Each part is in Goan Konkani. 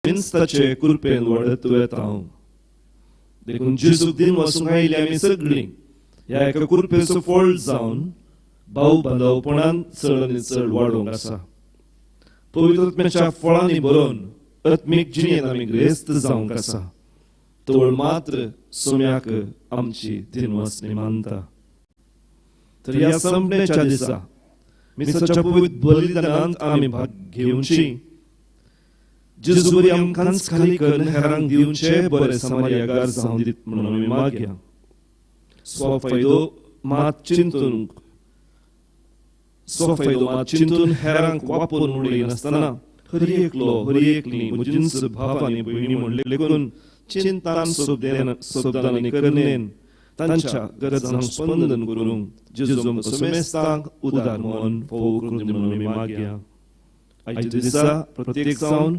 सुमेस्ताचे कृपेन वाडत वेता. देखून जेजूक दिन वचूंक आयिल्ली आमी सगळीं ह्या एका कृपेचो फळ जावन भाव बांदवपणान चड आनी चड वाडोवंक आसा. पवित्र आत्म्याच्या फळांनी भरून आत्मीक जिणेंत आमी ग्रेस्त जावंक आसा. तवळ मात्र सोम्याक आमची दिनवासणी मानता. तर ह्या संपण्याच्या दिसा मिसाच्या पवित्र बलिदानांत आमी भाग घेवची. जेजू बरी आमकांच खाली करून हेरांक दिवचे बरे समार्यागार जावन दीत म्हणून आमी मागया. स्वफायदो मात चिंतून स्वफायदो मात चिंतून हेरांक वापरून उडयनासतना हरी एकलो हरी एकली म्हजींच भाव आनी भयणी म्हण लेखून चिंतान शब्दान आनी करणेन तांच्या गरजांक स्पंदन करूंक जेजू आमकां सुमेस्तांक उदार मन फोव करून दी म्हणून आमी मागया. आयच्या दिसा प्रत्येक जावन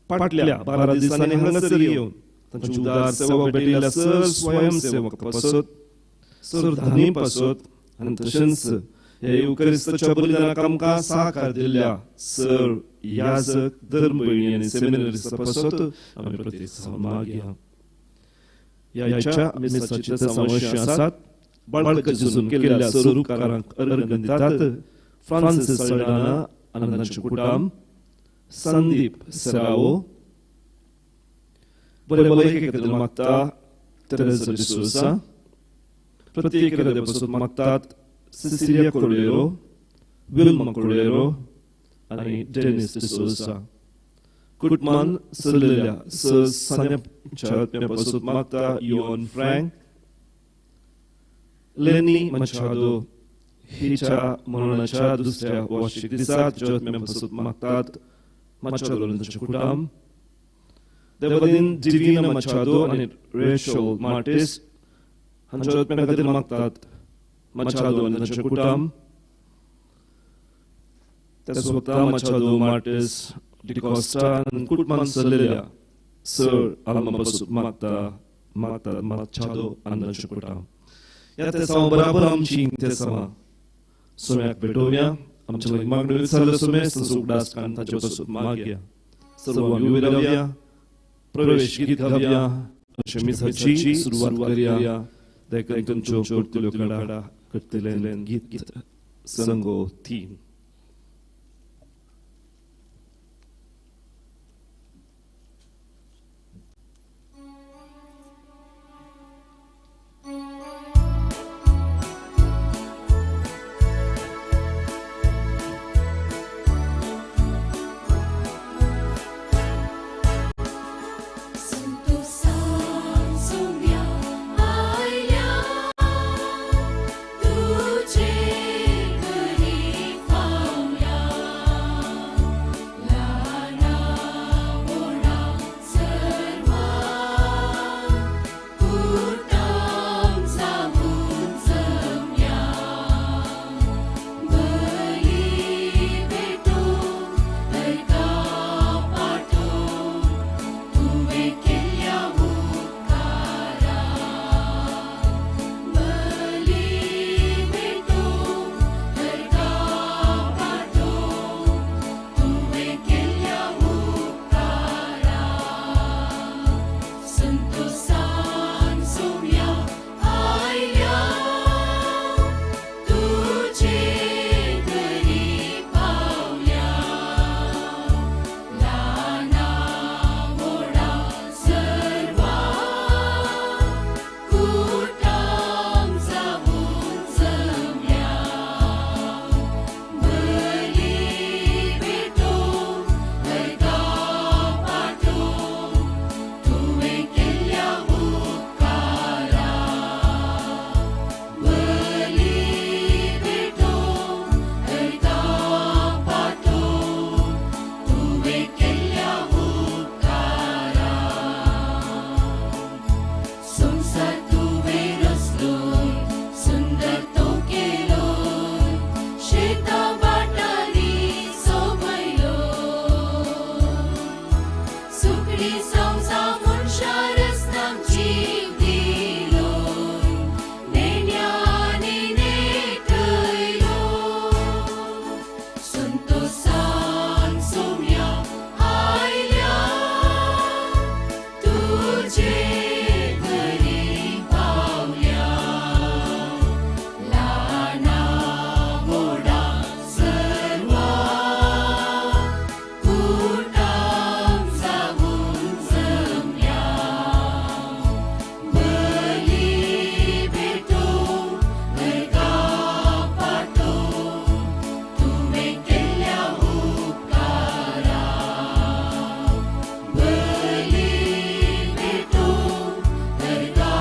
फाटल्या 12 दिसांनी हांगासर येवन तांची उदार सेवा भेटिल्ल्या सर स्वयंसेवक पासत सर धानी पासत आनी तशेंच ह्या युक्रिस्ताच्या बलिदानाक आमकां साकार दिल्ल्या सर याजक धर्म भयणी आनी सेमिनरिस्ता पासत आमी प्रत्येक जावन मागया. ह्या मिसाची तसां आसात बाळक जेजून केल्ल्या सर उपकारांक अर्घन दितात फ्रांसीस सल्डाना आनी तांचें कुटुंब, संदीप सेरावो, बरे भलायके खातीर मागता तेरेसा डिसोजा, प्रत्येक एखाद्या पासून मागतात सिसिलिया कोलेरो, विल्मा कोलेरो आनी डेनिस डिसोजा. कुटुंबान सरलेल्या सान्याच्या आत्म्या पासून मागता योन फ्रँक, लेनी मचादो हिच्या मरणाच्या दुसऱ्या वार्षिक दिसा तिच्या आत्म्या पासून मागतात मचादो आनी तांचें कुटुंब. देवादीन डिविना मचादो आनी रेशल मार्टिस हांच्या आत्म्या खातीर मागतात मचादो आनी तांचें कुटुंब. त्याच वक्ता मचादो मार्टिस डिकॉस्टा आनी कुटुंबान सरलेल्या सर आल्मा पासून मागतात मचादो आनी तांचें कुटुंब. ह्या तेसांव बराबर आमची तेसांवां सोम्याक भेटोवया. आमच्या लागीं मागण्यो विचारल्या सुमेस्त तांचो उगडास काडून तांचे पासून मागया. सर्वांनी उबे रावया, प्रवेश गीत गावया, अशें मिसाची सुरवात करया. देखून तुमच्यो करतल्यो कडा करतले गीत संगो 3. तुझे घरी पावल्या. संतोषान सोम्या आयल्या. तुजे घरी पावल्या ल्हाना व्हडा सर्वा कुटाम जावन जमल्या बली भेटोवंक अर्घा पाठोवंक तुवें केल्ल्या उपकारा बली भेटोवंक अर्घा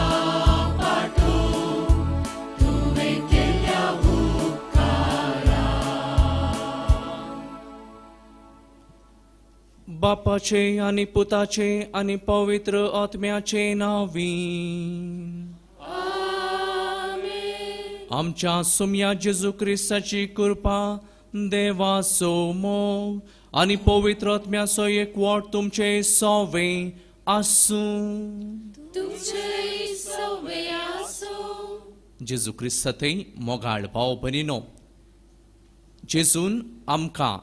पाठोवंक तुवें केल्ल्या उपकारा. बापाचे आनी पुताचे आनी पवित्र आत्म्याचे नांवी. आमेन. आमच्या सुम्या जेजू क्रिस्ताची कृपा, देवाचो मोग आनी पवित्र आत्म्याचो एकवट तुमचे सोवे आसूं. तुमचे सवे आसूं. जेजू क्रिस्ताथंय मोगाळ भाव भयणीनो, जेजून आमकां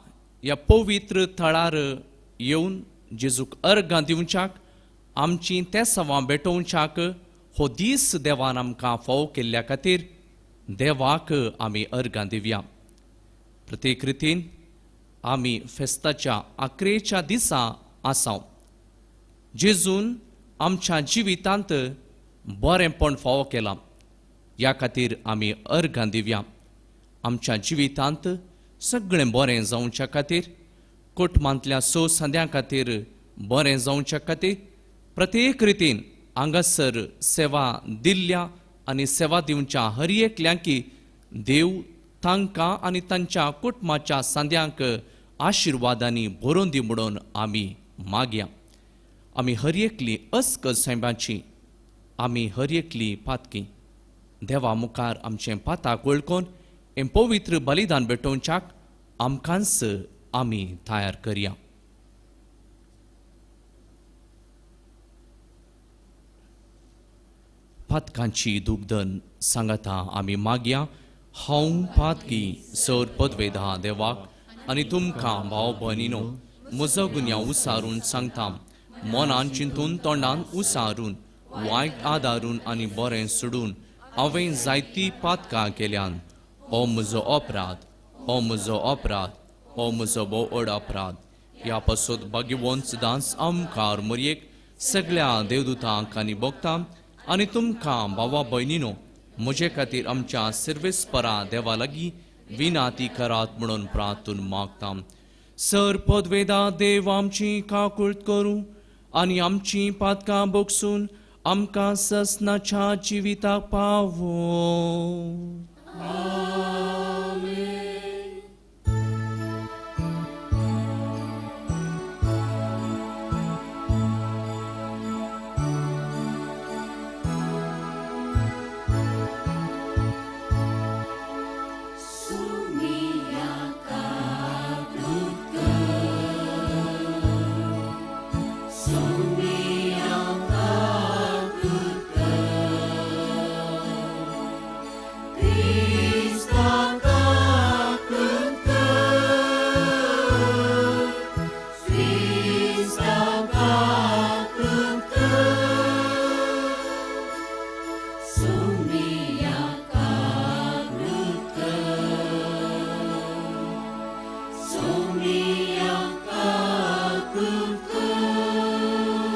ह्या पवित्र थळार येवन जेजूक अर्गां दिवच्याक, आमचीं तेसावां भेटोवच्याक हो दीस देवान आमकां फावो केल्ल्या खातीर देवाक आमी अर्गां दिवया. प्रत्येक रितीन आमी फेस्ताच्या आक्रेच्या दिसा आसाव. जेजून आमच्या जिवितांत बरेंपण फावो केलां, ह्या खातीर आमी अर्गां दिवया. आमच्या जिवितांत सगळें बरें जावच्या खातीर, कुटुंबांतल्या स संद्यां खातीर बरें जावच्या खातीर, प्रत्येक रितीन हांगासर सेवा दिल्ल्या आनी सेवा दिवच्या हर एकल्यांकी देव तांकां आनी तांच्या कुटुंबाच्या सांद्यांक आशिर्वादांनी भरोवन दी म्हणून आमी मागया. आमी हर एकली अस्कत सायबाची, आमी हर एकली पातकी. देवा मुखार आमचें पाताक वळखून हें पवित्र बलिदान भेटोवच्याक आमकांच आमी तयार करया. पातकांची दुग्धन सांगाता आमी मागया. हांव पातकी सर पदवेदा देवाक आनी तुमकां भाव भयणीनो म्हजो गुन्यांव उसारून सांगता. मनान चिंतून, तोंडान उसारून, वायट आदारून आनी बरें सोडून हांवें जायतीं पातकां केल्यान. हो म्हजो अपराध, हो म्हजो अपराध, हो म्हजो भोव व्हड अपराध. ह्या पासत भाग्यवंत सदांच आमकार मरयेक सगळ्या देवदूतांक आनी भोगता आनी तुमकां भावा भयणीनो म्हजे खातीर आमच्या सर्वेस्परा देवा लागीं विनाती करात म्हणून प्रार्थून मागता. सर पदवेदा देव आमची काकूळत करूं आनी आमची पातकां बोगसून आमकां ससनाच्या जिविताक पावो. सुमिया काकूत कर, सुमिया काकूत कर, क्रिस्ता काकूत कर, क्रिस्ता काकूत कर, सुमिया काकूत कर, सुमिया काकूत कर.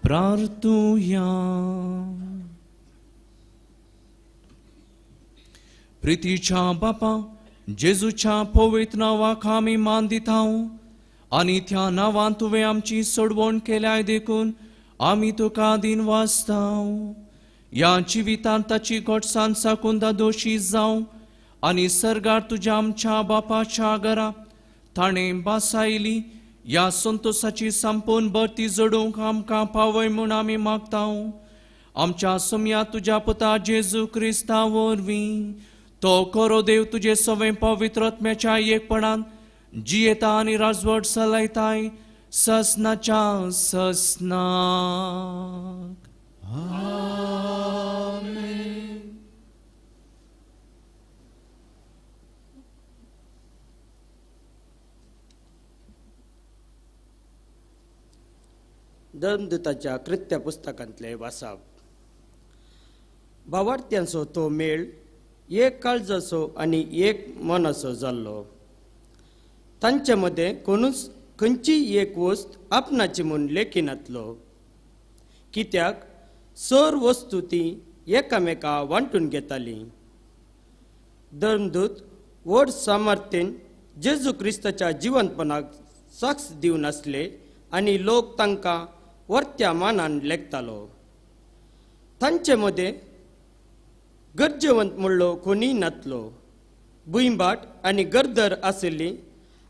प्रार्थुया. प्रितीच्या बापा, जेजूच्या पवित्र नांवाक आमी मान दिता आनी त्या नांवान तुवें आमची सोडवण केल्याय देखून आमी तुका दिन वाचता. ह्या जिवितांत ताची गोडसान साकून दोशी जावं आनी सर्गार तुज्या आमच्या बापाच्या घरा ताणें बासायली ह्या संतोसाची संपूर्ण भरती जोडूंक आमकां पावय म्हूण आमी मागता. आमच्या सोम्या तुज्या पुता जेजू क्रिस्ता वरवीं तो खरो देव तुजे सवें पवित्र आत्म्याच्या एकपणान जियेता आनी राजवट चलयताय ससनाच्या ससनाक. आमेन. धर्मदूताच्या कृत्य पुस्तकांतले वासाप. भावार्थ्यांचो तो मेळ एक काळजाचो आनी एक मनाचो जाल्लो. तांचे मदें कोणूच खंयचीय एक वस्त आपणाची म्हूण लेखिनातलो, कित्याक सर वस्तू ती एकामेका वांटून घेताली. धर्मदूत व्हड सामर्थ्येन जेजू क्रिस्ताच्या जिवंतपणाक साक्ष दिवन आसले आनी लोक तांकां वर्त्या मानान लेखतालो. तांचे मदें गरजेवंत म्हणलो कोणीय नातलो. भुंयबाट आनी गरदर आशिल्ली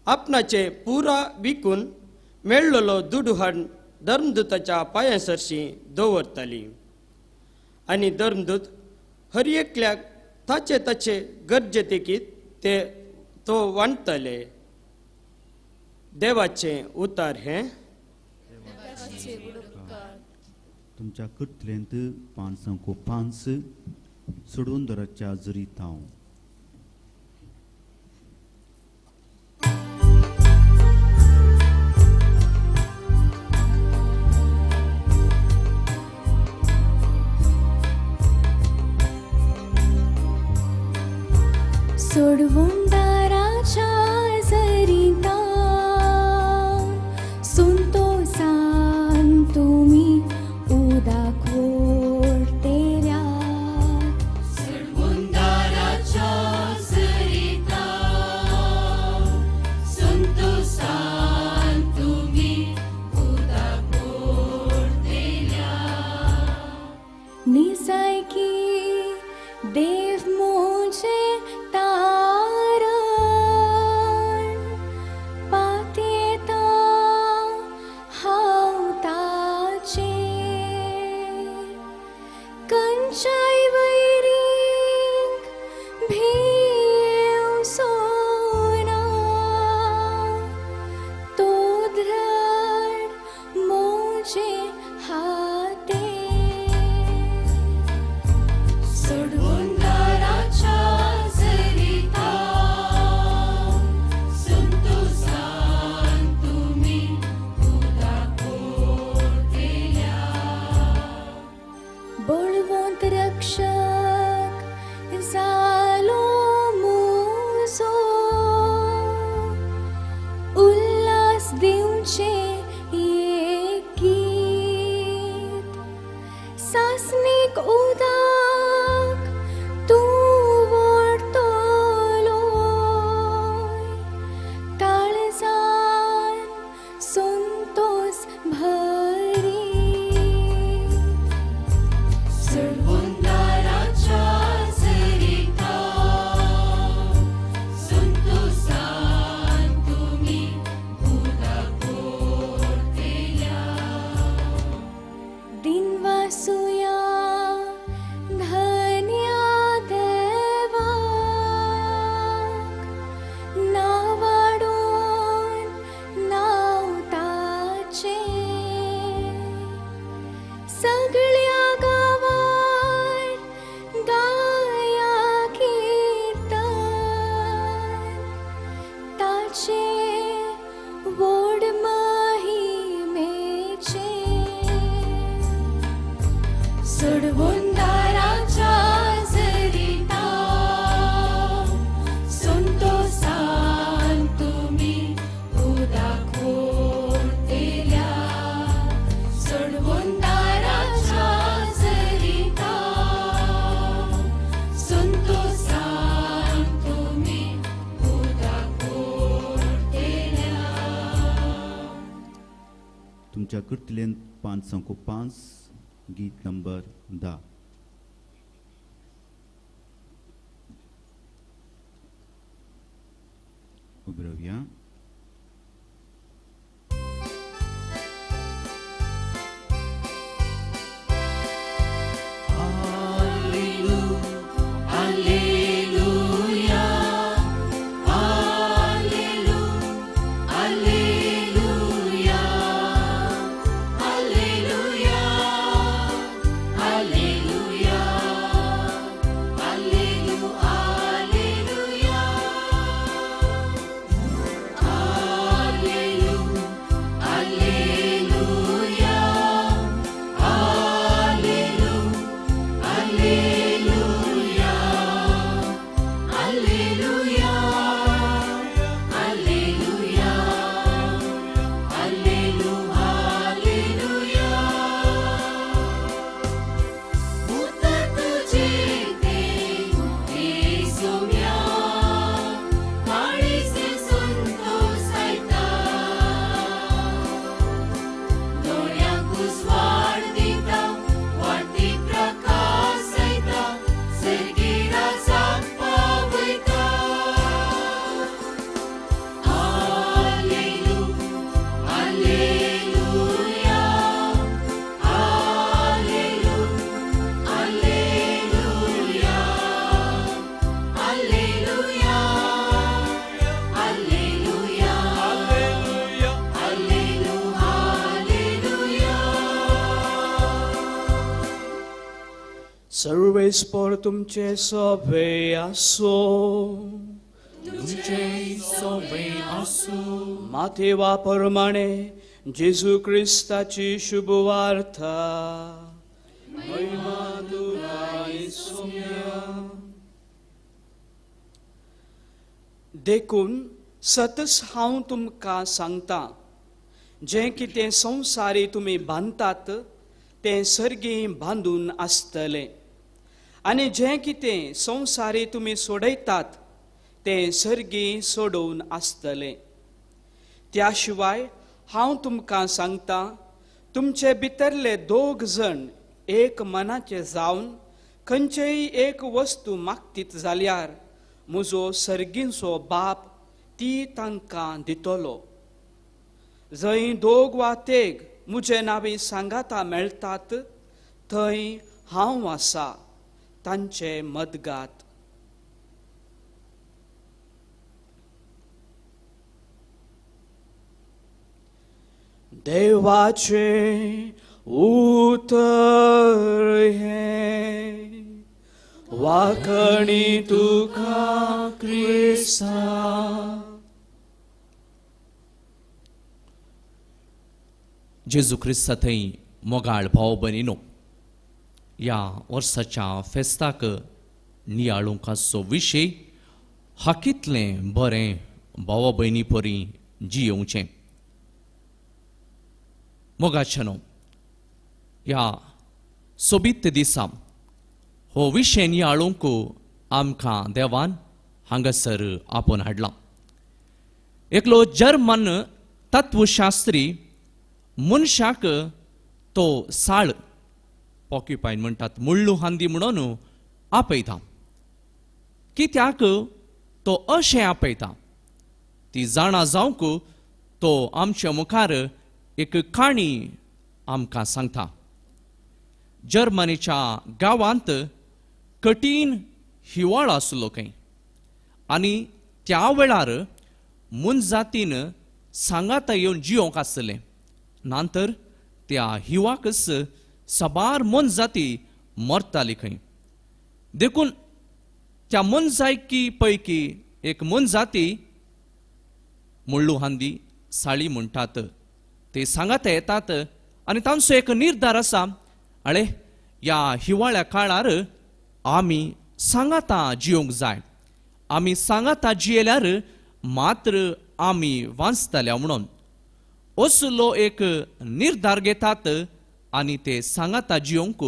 आपणाचे पुरा विकून मेळ्ळलो दुडू हाडून धर्मदूताच्या पांयां सरशीं दवरताली आनी धर्मदूत हर एकल्याक ताचे ताचे गरजे देखीत ते तो वांटताले. देवाचें उतार हें. तुमच्या कृतलेंत 505 सोडून दराच्या जरीत हांव. सोडवणदाराच्या जरीता संतोसान तुमी उदक ओडतेल्या. सोडवणदाराच्या जरीता संतोसान तुमी उदक ओडतेल्या. निसायकी देव मुझे सोडवून तुमच्या कृतलेन 505 गीत नंबर 10. उबे रावया. सर्वेस्पर तुमचे सवे आसो, तुमचे सवे आसो. मातेवा प्रमाणे जेजू क्रिस्ताची शुभवार्ता. महिमा तुका सोम्या. देखून सतच हांव तुमकां सांगता, जें कितें संवसारी तुमी बांदतात तें सर्गी बांदून आसतलें, आनी जें कितें संवसारी तुमी सोडयतात तें सर्गी सोडोवन आसतलें. त्या शिवाय हांव तुमकां सांगता, तुमचे भितरले दोग जण एक मनाचे जावन खंयचेय एक वस्तू मागतीत जाल्यार म्हजो सर्गींचो बाप ती तांकां दितलो. जंय दोग वा तेग म्हजे नांवी सांगाता मेळटात थंय हांव आसा तांचे मदगात. देवाचें उतर हें, वाखणी तुका क्रिस्ता. जेजू क्रिस्ता थंय मोगाळ भाव भयणीनो, ह्या वर्साच्या फेस्ताक नियाळूंक आसचो विशय हाकितलें बरें भावा भयणी परी जियेवचें. मोगाच्यानो, ह्या सोबीत दिसा हो विशय नियाळूंक आमकां देवान हांगासर आपोवन हाडला. एकलो जर्मन तत्वशास्त्री मनशाक तो साळ पॉक्युपायन म्हणटात मुळ्ळू हांदी म्हणून आपयता. कित्याक तो अशें आपयता ती जाणा जावंक तो आमच्या मुखार एक काणी आमकां सांगता. जर्मनीच्या गांवांत कठीण हिवाळो आसलो खंय, आनी त्या वेळार मनजातीन सांगाता येवन जियोंक आसलें. नंतर त्या हिवाकच साबार मनजाती मरताली खंय. देखून त्या मनजायकी पैकी एक मनजाती मुळ्ळू हांदी साळी म्हणटात ते सांगाता येतात आनी तांचो एक निर्धार आसा, अळे ह्या हिवाळ्या काळार आमी सांगाता जियोंक जाय, आमी सांगाता जियेल्यार मात्र आमी वांचतल्या म्हणून असलो एक निर्धार घेतात आनी ते सांगाता जियोंक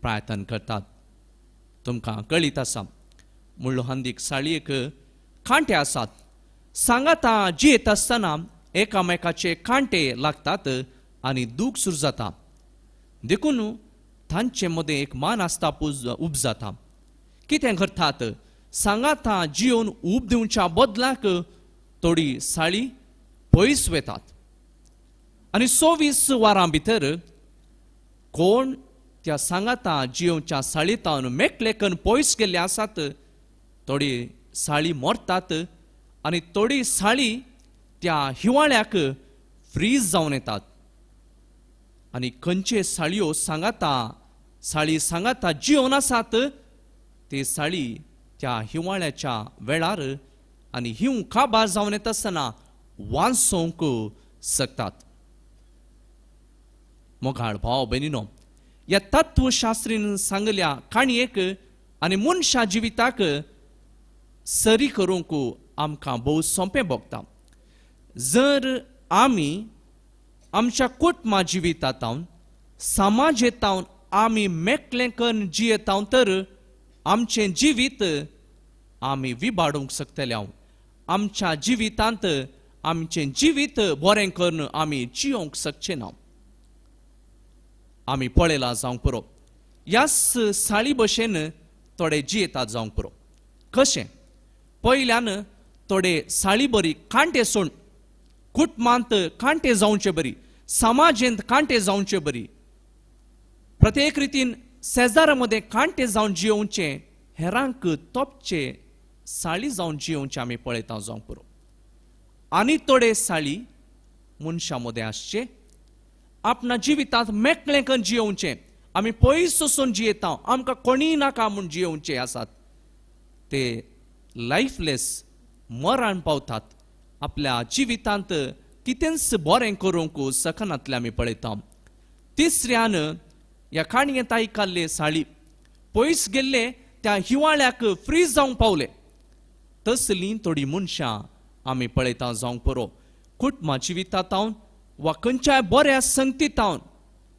प्रयत्न करतात. तुमकां कळीत आसा मुळ्ळू हांदीक साळयेक कांटे आसात. सांगाता जियेत आसतना एकामेकाचे कांटे लागतात आनी दूख सुरू जाता. देखून तांचे मदें एक मान आसता उब जाता. कितें करतात? सांगाता जियोन उब दिवच्या बदलाक थोडी साळी पयस वेतात आनी 24 वरां भितर कोण त्या सांगाता जियोच्या साळीतावन मेकलेकन पयस गेल्ले आसात. थोडी साळी मरतात आनी थोडी साळी त्या हिवाळ्याक फ्रीज जावन येतात. आनी खंयचे साळयो सांगाता साळी सांगाता जियोन आसात ते साळी त्या हिवाळ्याच्या वेळार आनी हिंव काबार जावन येता आसतना वांचोवंक शकतात. मोगाळ भाव भयणीनो, ह्या तत्वशास्त्रीन सांगल्या काणयेक आनी मनशा जिविताक सरी करूंक आमकां भोव सोंपें भोगता. जर आमी आमच्या कुटुंबा जिवितांत समाजेंत आमी मेकळें करून जियेता तर आमचें जिवीत आमी विबाडूंक शकतले. आमच्या जिवितांत आमचें जिवीत बरें करून आमी जियोंक शकचे ना. आमी पळयलां जावंक पुरो, ह्याच साळी भशेन थोडे जियेतात जावंक पुरो. कशें? पयल्यान थोडे साळी बरी कांटे सोड, कुटुंबांत कांटे जावचे बरी, समाजेंत कांटे जावचे बरी, प्रत्येक रितीन शेजारा मदें कांटे जावन जियोवचें, हेरांक तोपचे साळी जावन जियोवचें आमी पळयता जावंक पुरो. आनी थोडे साळी मनशां मदें आसचे आपणा जिवितांत मेकळें करून जियोवचें, आमी पयस वचून जियेता, आमकां कोणीय नाका म्हूण जियोवचे आसात. ते लायफलेस मरण पावतात, आपल्या जिवितांत कितेंच बरें करूंक शकनातलें आमी पळयता. तिसऱ्यान ह्या काणयेंत आयकल्ले साळी पयस गेल्ले त्या हिवाळ्याक फ्रीज जावंक पावले. तसलीं थोडीं मनशां आमी पळयता जावंक पुरो. कुटुंबा जिवितांत वा खंयच्याय बऱ्या संगतींत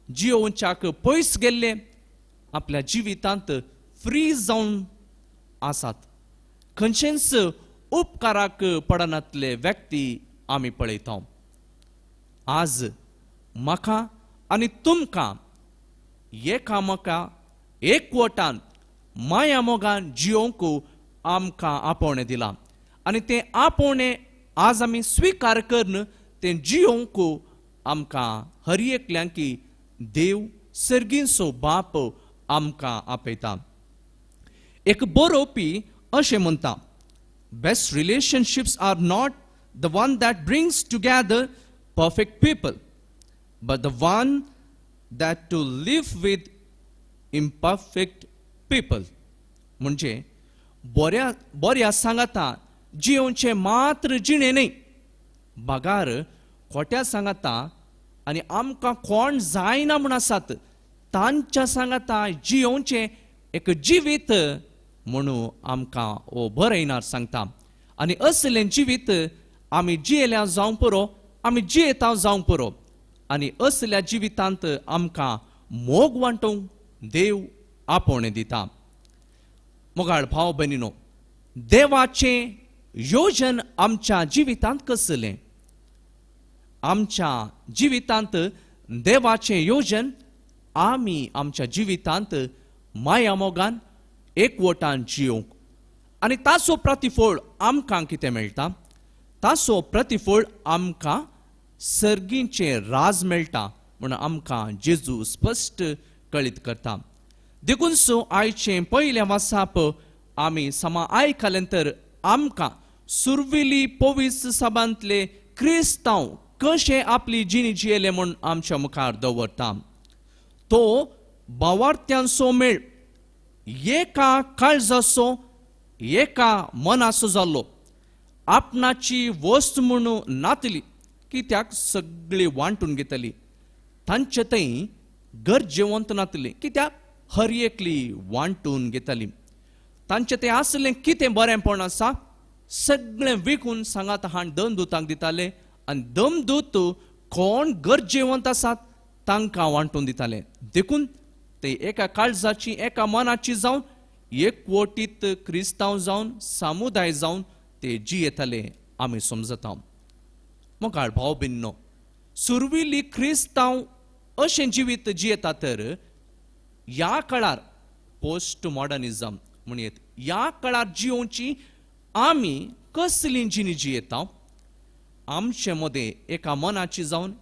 जियोवच्याक पयस गेल्ले आपल्या जिवितांत फ्रीज जावन आसात. खंयचेंच उपकाराक पडनातले व्यक्ती आमी पळयता. आज म्हाका आनी तुमकां एकामेका एकवटान माया मोगान जियोवंक आमकां आपोवणें दिलां आनी तें आपोवणें आज आमी स्विकार करून तें जियोवंक आमकां हर एकल्यांकी देव सर्गींचो बाप आमकां आपयता. एक बरोवपी अशें म्हणटा, best relationships are not the one that brings together perfect people but the one that to live with imperfect people. म्हणजे बऱ्या बऱ्या सांगाता जियोवचें मात्र जिणें न्हय, बगार खोट्या सांगाता आनी आमकां कोण जायना म्हूण आसात तांच्या सांगाता जियोवचें एक जिवीत म्हणून आमकां हो बरयणार सांगता. आनी असलें जिवीत आमी जियेल्या जावंक पुरो, आमी जियेता जावंक पुरो. आनी असल्या जिवितांत आमकां मोग वांटूंक देव आपोवणें दिता. मोगाळ भाव भयणीनो, देवाचें योजन आमच्या जिवितांत कसलें? आमच्या जिवितांत देवाचें योजन आमी आमच्या जिवितांत माया मोगान एकवटान जियोवंक आनी ताचो प्रतिफळ आमकां कितें मेळटा? ताचो प्रतिफळ आमकां सर्गीचें राज मेळटा म्हूण आमकां जेजू स्पश्ट कळीत करता. देखून सो आयचें पयलें वासाप आमी समा आयकलें तर आमकां सुरवेली पवित्र सभांतले क्रिस्तांव कशें आपली जिणी जियेले म्हूण आमच्या मुखार दवरता. तो भावार्थ्यांचो मेळ एका काळजाचो एका मनाचो जाल्लो, आपणाची वस्त म्हूण नातली कित्याक सगळी वांटून घेतली, तांचे थंय गरजेवंत नातली कित्याक हर एकली वांटून घेतली, तांचे तें आसलें कितें बरेंपण आसा सगळें विकून सांगात हाण दमदूतांक दिताले आनी दमदूत कोण गरजेवंत आसात तांकां वांटून दिताले. देखून ते एका काळजाची एका मनाची जावन एकवटीत क्रिस्तांव जावन समुदाय जावन ते जियेताले आमी समजता. मोगाळ भाव भिन्नो, सुरविल्ली क्रिस्तांव अशें जिवीत जियेता तर ह्या काळार पोस्ट मॉडर्निजम म्हणयेत, ह्या काळार जियोवची आमी कसली जिणी जियेता? आमचे मदें एका मनाची जावन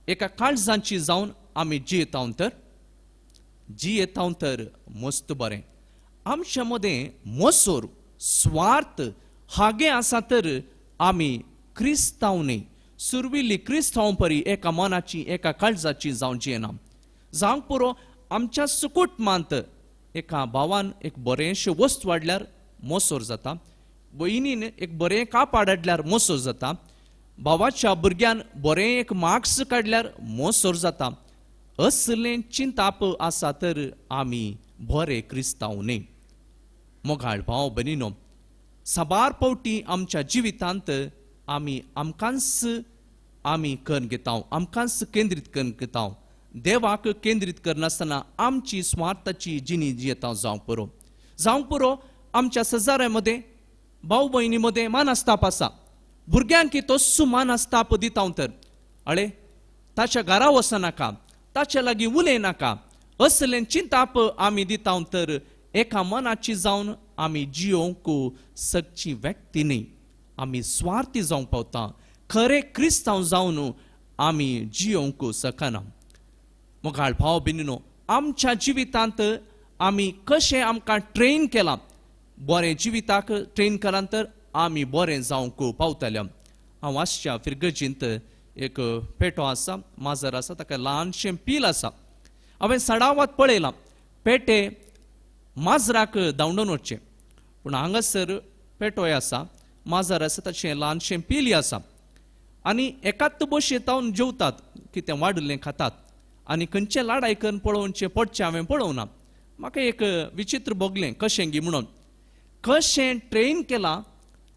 एका काळजाची जावन आमी जियेता तर जियेता तर मस्त बरें. आमचे मदें मोसोर स्वार्थ हागे आसा तर आमी क्रिस्तांव न्ही, सुरविल्ली क्रिस्तांव परी एका मनाची एका काळजाची जावन जियेना. जावंक पुरो आमच्या सुकुटमांत एका भावान एक बरेंशें वस्तू हाडल्यार मोसोर जाता, भयणीन एक बरें कापाड हाडल्यार मोसोर जाता, भावाच्या भुरग्यान बरें एक मार्क्स काडल्यार मोसोर जाता. असलें चिंताप आसा तर आमी बरे क्रिस्तांव न्ही. मोगाळ भाव भयणीनो, साबार पावटी आमच्या जिवितांत आमी आमकांच आमी करून घेता, आमकांच केंद्रीत करून घेता, देवाक केंद्रीत करनासतना आमची स्वार्थाची जिणी जियेता. जावंक पुरो, जावंक पुरो आमच्या शेजाऱ्या मदें भाव भयणी मदें मानस्ताप आसा, भुरग्यांक तस्सो मानस्ताप दिता तर अळे ताच्या घरा वचनाका, ताच्या लागीं उलयनाका, असलें चिंताप आमी दिता तर एका मनाची जावन आमी जियोवंक सकची व्यक्ती न्ही, आमी स्वार्थी जावंक पावता. खरें क्रिस्तांव जावन आमी जियोवंक शकना. मोगाळ भाव भयणीनो, आमच्या जिवितांत आमी कशें आमकां ट्रेन केलां, बरें जिविताक ट्रेन केलां तर आमी बरें जावंक पावतले. हांव आसच्या फिरगजींत एक पेटो आसा, माजर आसा, ताका ल्हानशें पील आसा. हांवें सडावात पळयलां पेटे माजराक धांवडून वचचें, पूण हांगासर पेटोय आसा, माजर आसा, ताचें ल्हानशें पीलय आसा आनी एकाच बशेंत जेवतात, कितें वाडिल्लें खातात आनी खंयचें लाडाय करून पळोवचें पडचें हांवें पळोवना. म्हाका एक विचित्र भोगलें कशें गी म्हणून, कशें ट्रेन केलां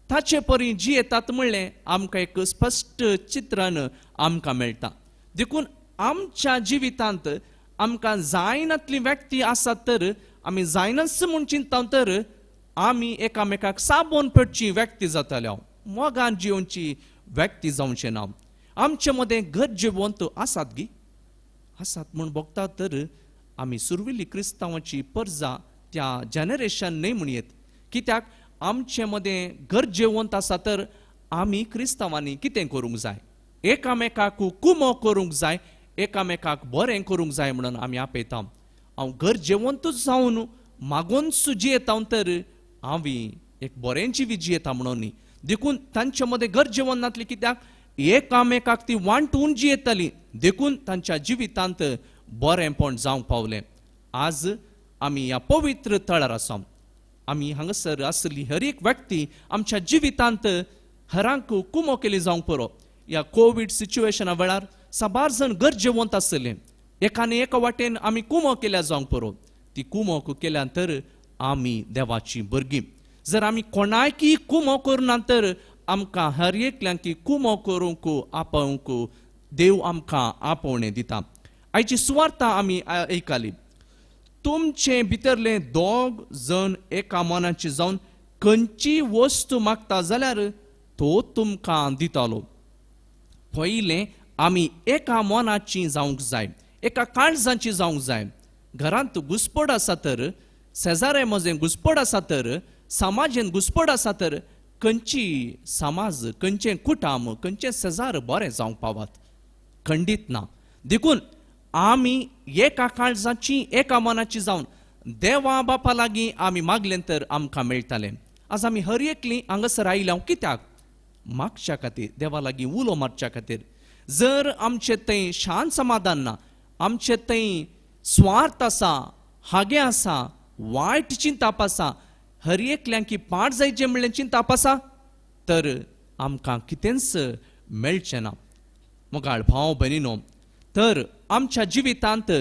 ताचे परी जियेतात म्हणलें आमकां एक स्पश्ट चित्रण आमकां मेळटा. देखून आमच्या जिवितांत आमकां जायनातली व्यक्ती आसात तर आमी जायनाच म्हूण चिंतता तर आमी एकामेकाक साबोन पेटची व्यक्ती जातले, मोगान जियोवची व्यक्ती जावचें ना. आमचे मदें गरजेवंत आसात गी, आसात म्हूण भोगता तर आमी सुरविल्ली क्रिस्तांवाची परजा त्या जनरेशन न्हय म्हणयेत. कित्याक आमचे मदें गरजेवंत आसा तर आमी क्रिस्तांवांनी कितें करूंक जाय, एकामेकाक कुमो करूंक जाय, एकामेकाक बरें करूंक जाय म्हणून आमी आपयता. हांव गरजेवंतूच जावन मागोनच जियेता तर हांव एक बरें जिवीत जियेता म्हणून न्ही. देखून तांचे मदें गरजेवंत नासली कित्याक एकामेकाक ती वांटून जियेताली, देखून तांच्या जिवितांत बरेंपण जावंक पावलें. आज आमी ह्या पवित्र थळार आसा, आमी हांगासर आसली हर एक व्यक्ती आमच्या जिवितांत हरांक कुमो केली जावंक पुरो. ह्या कोवीड सिच्युएशना वेळार साबार जण गरजेवंत आसले, एकाने एका वाटेन आमी कुमो केल्या जावंक पुरो. ती कुमो केल्या तर आमी देवाची भुरगीं. जर आमी कोणायकी कुमो करुना तर आमकां हर एकल्यांकी कुमो करूंक आपोवंक देव आमकां आपोवणें दिता. आयची सुवार्ता आमी आयकली, तुमचे भितरले दोग जण एका मनाचे जावन खंयची वस्तू मागता जाल्यार तो तुमकां दितालो. पयलें आमी एका मनाची जावंक जाय, एका काळजाची जावंक जाय. घरांत घुसपड आसा तर, शेजाऱ्या मदें घुसपड आसा तर, समाजेन घुसपड आसा तर खंयची समाज, खंयचें कुटाम, खंयचें शेजार बरें जावंक पावत खंडीत ना. देखून आमी एका काळजाची एका मनाची जावन देवा बापा लागीं आमी मागलें तर आमकां मेळटालें. आज आमी हर एकली हांगासर आयल्या कित्याक? मागच्या खातीर, देवा लागीं उलो मारच्या खातीर. जर आमचे थंय शांत समाधान ना, आमचे थंय स्वार्थ आसा, हागे आसा, वायट चिंताप आसा, हर एकल्यांकी पाट जायचें म्हणलें चिंताप आसा तर आमकां कितेंच मेळचें ना. मोगाळ भाव भयणीनो, तर आमच्या जिवितांत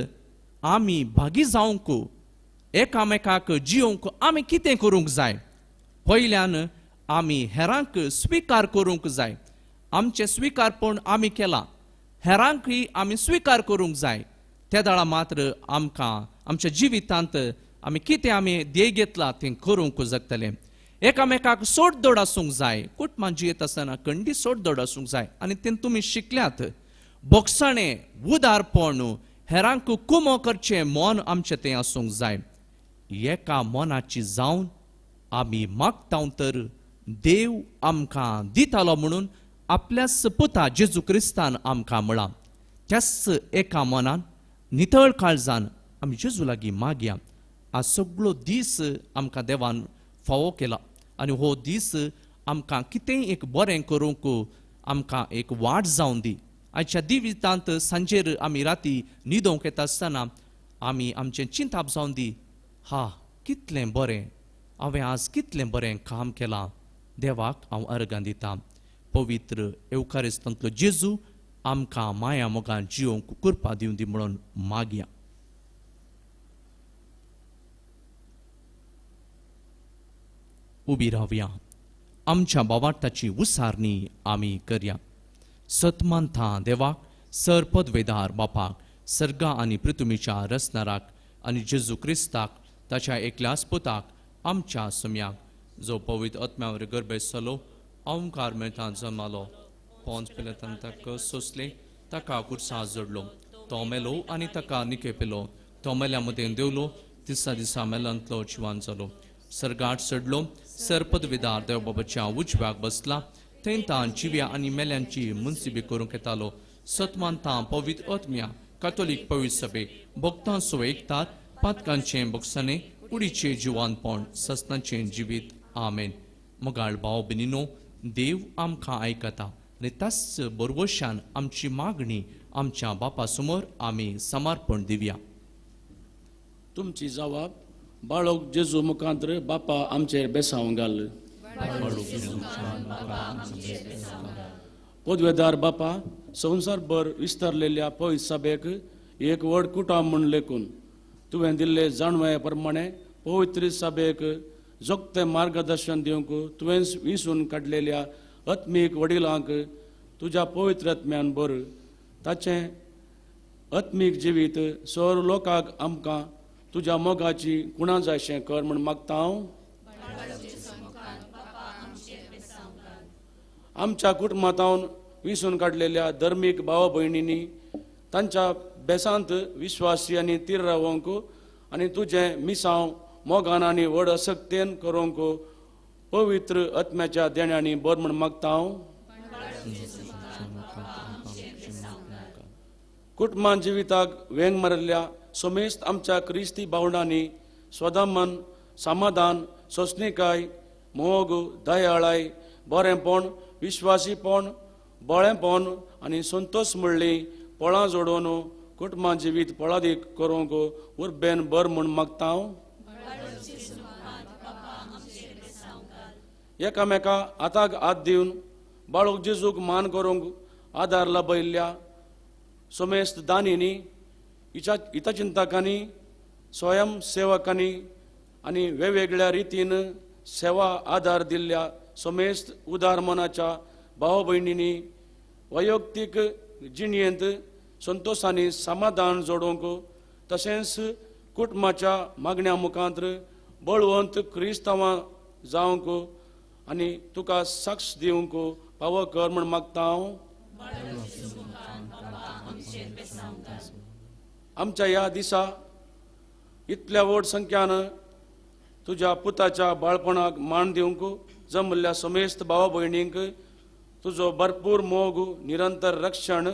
आमी भागी जावंक, एकामेकाक जियोवंक आमी कितें करूंक जाय? पयल्यान आमी हेरांक स्विकार करूंक जाय. आमचें स्विकारपण आमी केलां, हेरांकय आमी स्विकार करूंक जाय. त्या वेळार मात्र आमकां आमच्या जिवितांत आमी कितें आमी ध्येय घेतला तें करूंक जगतलें. एकामेकाक सोडदोड आसूंक जाय. कुटुंबान जियेत आसतना खंडीत सोडदोड आसूंक जाय आनी तें तुमी शिकल्यात. बोगसाणें, उदारपण, हेरांक कुमो करचें मन आमचें तें आसूंक जाय. एका मनाची जावन आमी मागता तर देव आमकां दितालो म्हणून आपल्याच पुता जेजू क्रिस्तान आमकां म्हळां. त्याच एका मनान नितळ काळजान आमी जेजू लागीं मागया. आज सगळो दीस आमकां देवान फावो केला आनी हो दीस आमकां कितेंय एक बरें करूंक आमकां एक वाट जावन दी. आयच्या जिवितांत सांजेर आमी राती न्हिदोवंक येता आसतना आमी आमचें चिंताप जावन दी, हा कितलें बरें हांवें आज कितलें बरें काम केलां, देवाक हांव अर्गां दितां. पवित्र येवकारिस्तांतलो जेजू आमकां माया मोगान जियोवंक कृपा दिवं दी म्हणून मागया. उबी रावया, आमच्या बावार्थाची उसारणी आमी करया. सतमानथा देवाक, सर पदवेदार बापाक, सर्गा आनी पृथ्वीच्या रचणाराक आनी जेजू क्रिस्ताक ताच्या एकल्याच पुताक आमच्या सुम्याक, जो पवित्र आत्म्यावर गर्भेस्त जालो, ओंकार मेळटा जल्मालो, पोंच पिलेतान ताका सोंसले, ताका कुर्सा जोडलो, तो मेलो आनी ताका निकेपेलो, तो मेल्या मदें देवलो, दिसा दिसा मेलांतलो जिवान जालो, सर्गाट चडलो, सर पदवीदार देव बाबाच्या उजव्याक बसला, थंय तां जिव्या आनी मेल्यांची मुनसिबी करूंक येतालो. सतमानता पवित्र आत्म्या कातोलीक पवित्र सभे भक्तांचो एकतार, पातकांचें बोगसाणें, कुडीचें जिवानपण, सस्नाचें जिवीत. आमेन. मोगाळ भाव भयणीनो, देव आमकां आयकता आनी त्याच बरवशान आमची मागणी आमच्या बापा समोर आमी समर्पण दिवया. तुमची जवाब बाळोक जेजू मुखांत्र बापा आमचेर बेसांव घाल. पदवेदार बापा, संवसारभर विस्तारलेल्या पवित्र सभेक एक व्हड कुटाम म्हूण लेखून तुवें दिल्ले जाणवाये प्रमाणे पवित्र सभेक जोगतें मार्गदर्शन दिवंक तुवें विसून काडलेल्या आत्मीक वडिलांक तुज्या पवित्र आत्म्यान बर ताचें आत्मीक जिवीत सर लोकांक आमकां तुज्या मोगाची कुणा जायशें कर म्हूण मागता हांव. आमच्या कुटुंबांत विसून काडलेल्या धर्मीक भाव भयणींनी तांच्या बेसांत विश्वासी आनी तीर रावंक आनी तुजें मिसांव मोगान आनी व्हड असक्तेन करूंक पवित्र आत्म्याच्या देण्यांनी बर म्हूण मागता हांव. कुटुंबान जिविताक वेंग मारिल्ल्या समेस्त आमच्या क्रिस्ती भावंडांनी स्वदामन, समाधान, सोंसणीकाय, मोग, दयाळाय, बरेंपण, विश्वासीपण, बळेपण आनी संतोश म्हणली पळां जोडून कुटुंबां जिवीत पळादीक करूंक उर्बेन बर म्हूण मागता हांव. एकामेका हाताक हात दिवन बाळूक जेजूक मान करूंक आदार लाभयिल्ल्या समेस्त दानींनी, हितचिंतकांनी, स्वयंसेवकांनी आनी वेगवेगळ्या रितीन सेवा आदार दिल्ल्या समेस्त उदार मनाच्या भाव भयणींनी वैयक्तीक जिणेंत संतोशांनी समाधान जोडूंक तशेंच कुटुंबाच्या मागण्या मुखांत बळवंत क्रिस्तांवां जावंक आनी तुका साक्ष दिवंक पावो कर म्हूण मागता हांव. आमच्या ह्या दिसा इतल्या व्हड संख्यान तुज्या पुताच्या बाळपणाक मान दिवंक जमल्ल्या समेस्त भाव भयणींक तुजो भरपूर मोग, निरंतर रक्षण,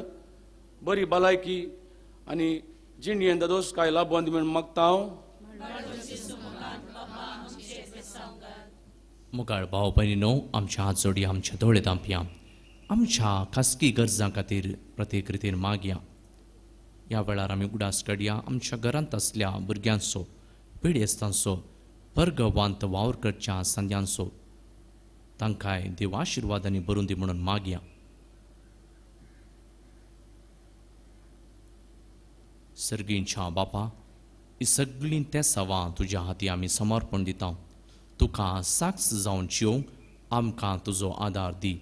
बरी भलायकी आनी जिणेंत दोसकाय लाबोवन दी म्हूण मागता हांव. मोगाळ भाव भयणीनो, आमच्या हात जोडी, आमच्या दोळे धांपया, आमच्या खासगी गरजां खातीर प्रत्येक रितीन मागया. ह्या वेळार आमी उगडास काडया आमच्या घरांत आसल्या भुरग्यांचो, पिडेस्तांचो, परगवांत वावर करच्या संद्यांचो, तांकांय देव आशिर्वादांनी भरून दी म्हणून मागया. सर्गींच्या बापा, ही सगळीं तेसावां तुज्या हाती आमी समर्पण दिता. तुका साक्ष जावन जिवंक आमकां तुजो आदार दी.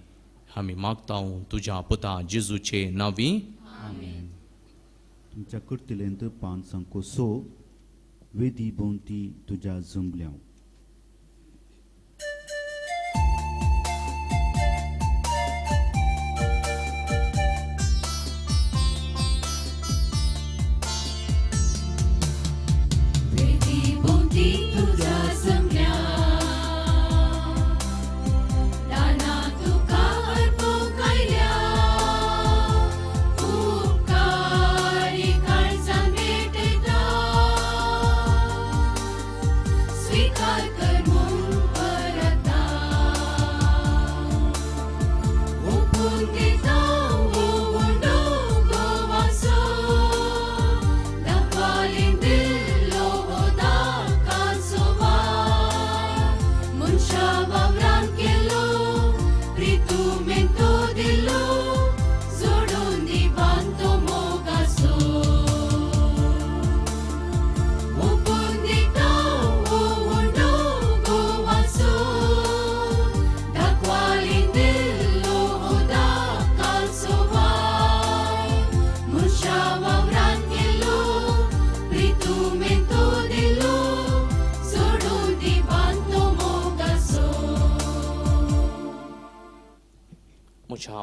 आमी मागता तुज्या पुता जेजूचे नांवी. आमेन. तुमच्या करतलेंत 506 वेदी भोंवती तुज्या जमल्या.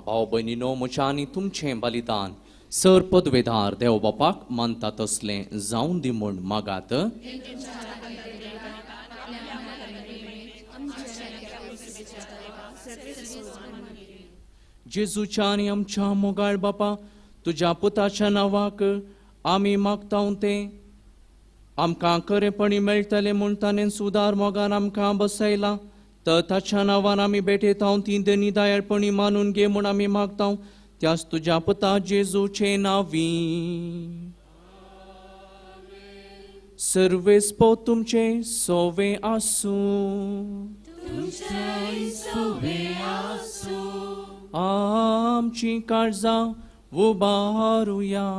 भाव भयणीनो, म्हज्या आनी तुमचें बलिदान सर पदवेदार देव बापाक मानता तसलें जावन दी म्हूण मागात. जेजूच्या आनी आमच्या मोगाळ बापा, तुज्या पुताच्या नांवाक आमी मागता तें आमकां खरेपणी मेळटलें म्हूण ताणें सुदार मोगान आमकां बसयलां. तर ताच्या नांवान आमी भेटयता ती दनी दयाळपणी मानून घे म्हूण आमी मागता, त्याच तुज्या पुता जेजूचे नांवी. सर्वेस्पो तुमचें सोवे आसूं. आमची काळजां उबारुया.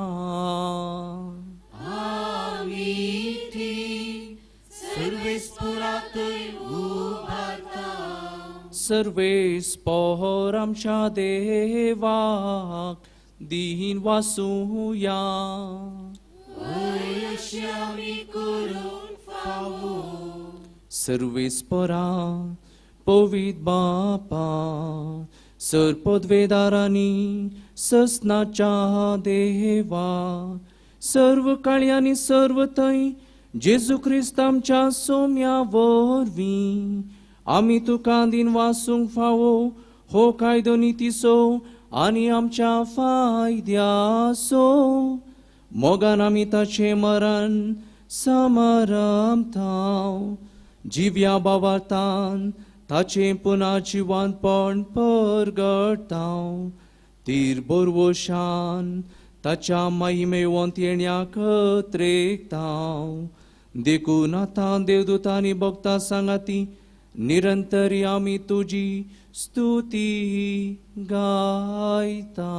सर्वेस्पोर आमच्या देवाक दीन वासुया. सर्वेस्पोरा पवित्र बापा, सर पदवेदारांनी ससनाच्या देवा, सर्व काळी आनी सर्व थंय जेजू क्रिस्त आमच्या सोम्या वरवीं आमी तुका दीन वासूंक फावो हो कायदो नितीचो आनी आमच्या फायद्याचो. मोगान आमी ताचें मरण समारंभता, जिव्या बावार्थान ताचें पुना जिवानपण परगडटा, तीर बोरवशान ताच्या महिमेवंत येण्याक त्रेकता. देखून आतां देवदूतांनी भक्ता सांगाती निरंतरी आमी तुजी स्तुती गायता.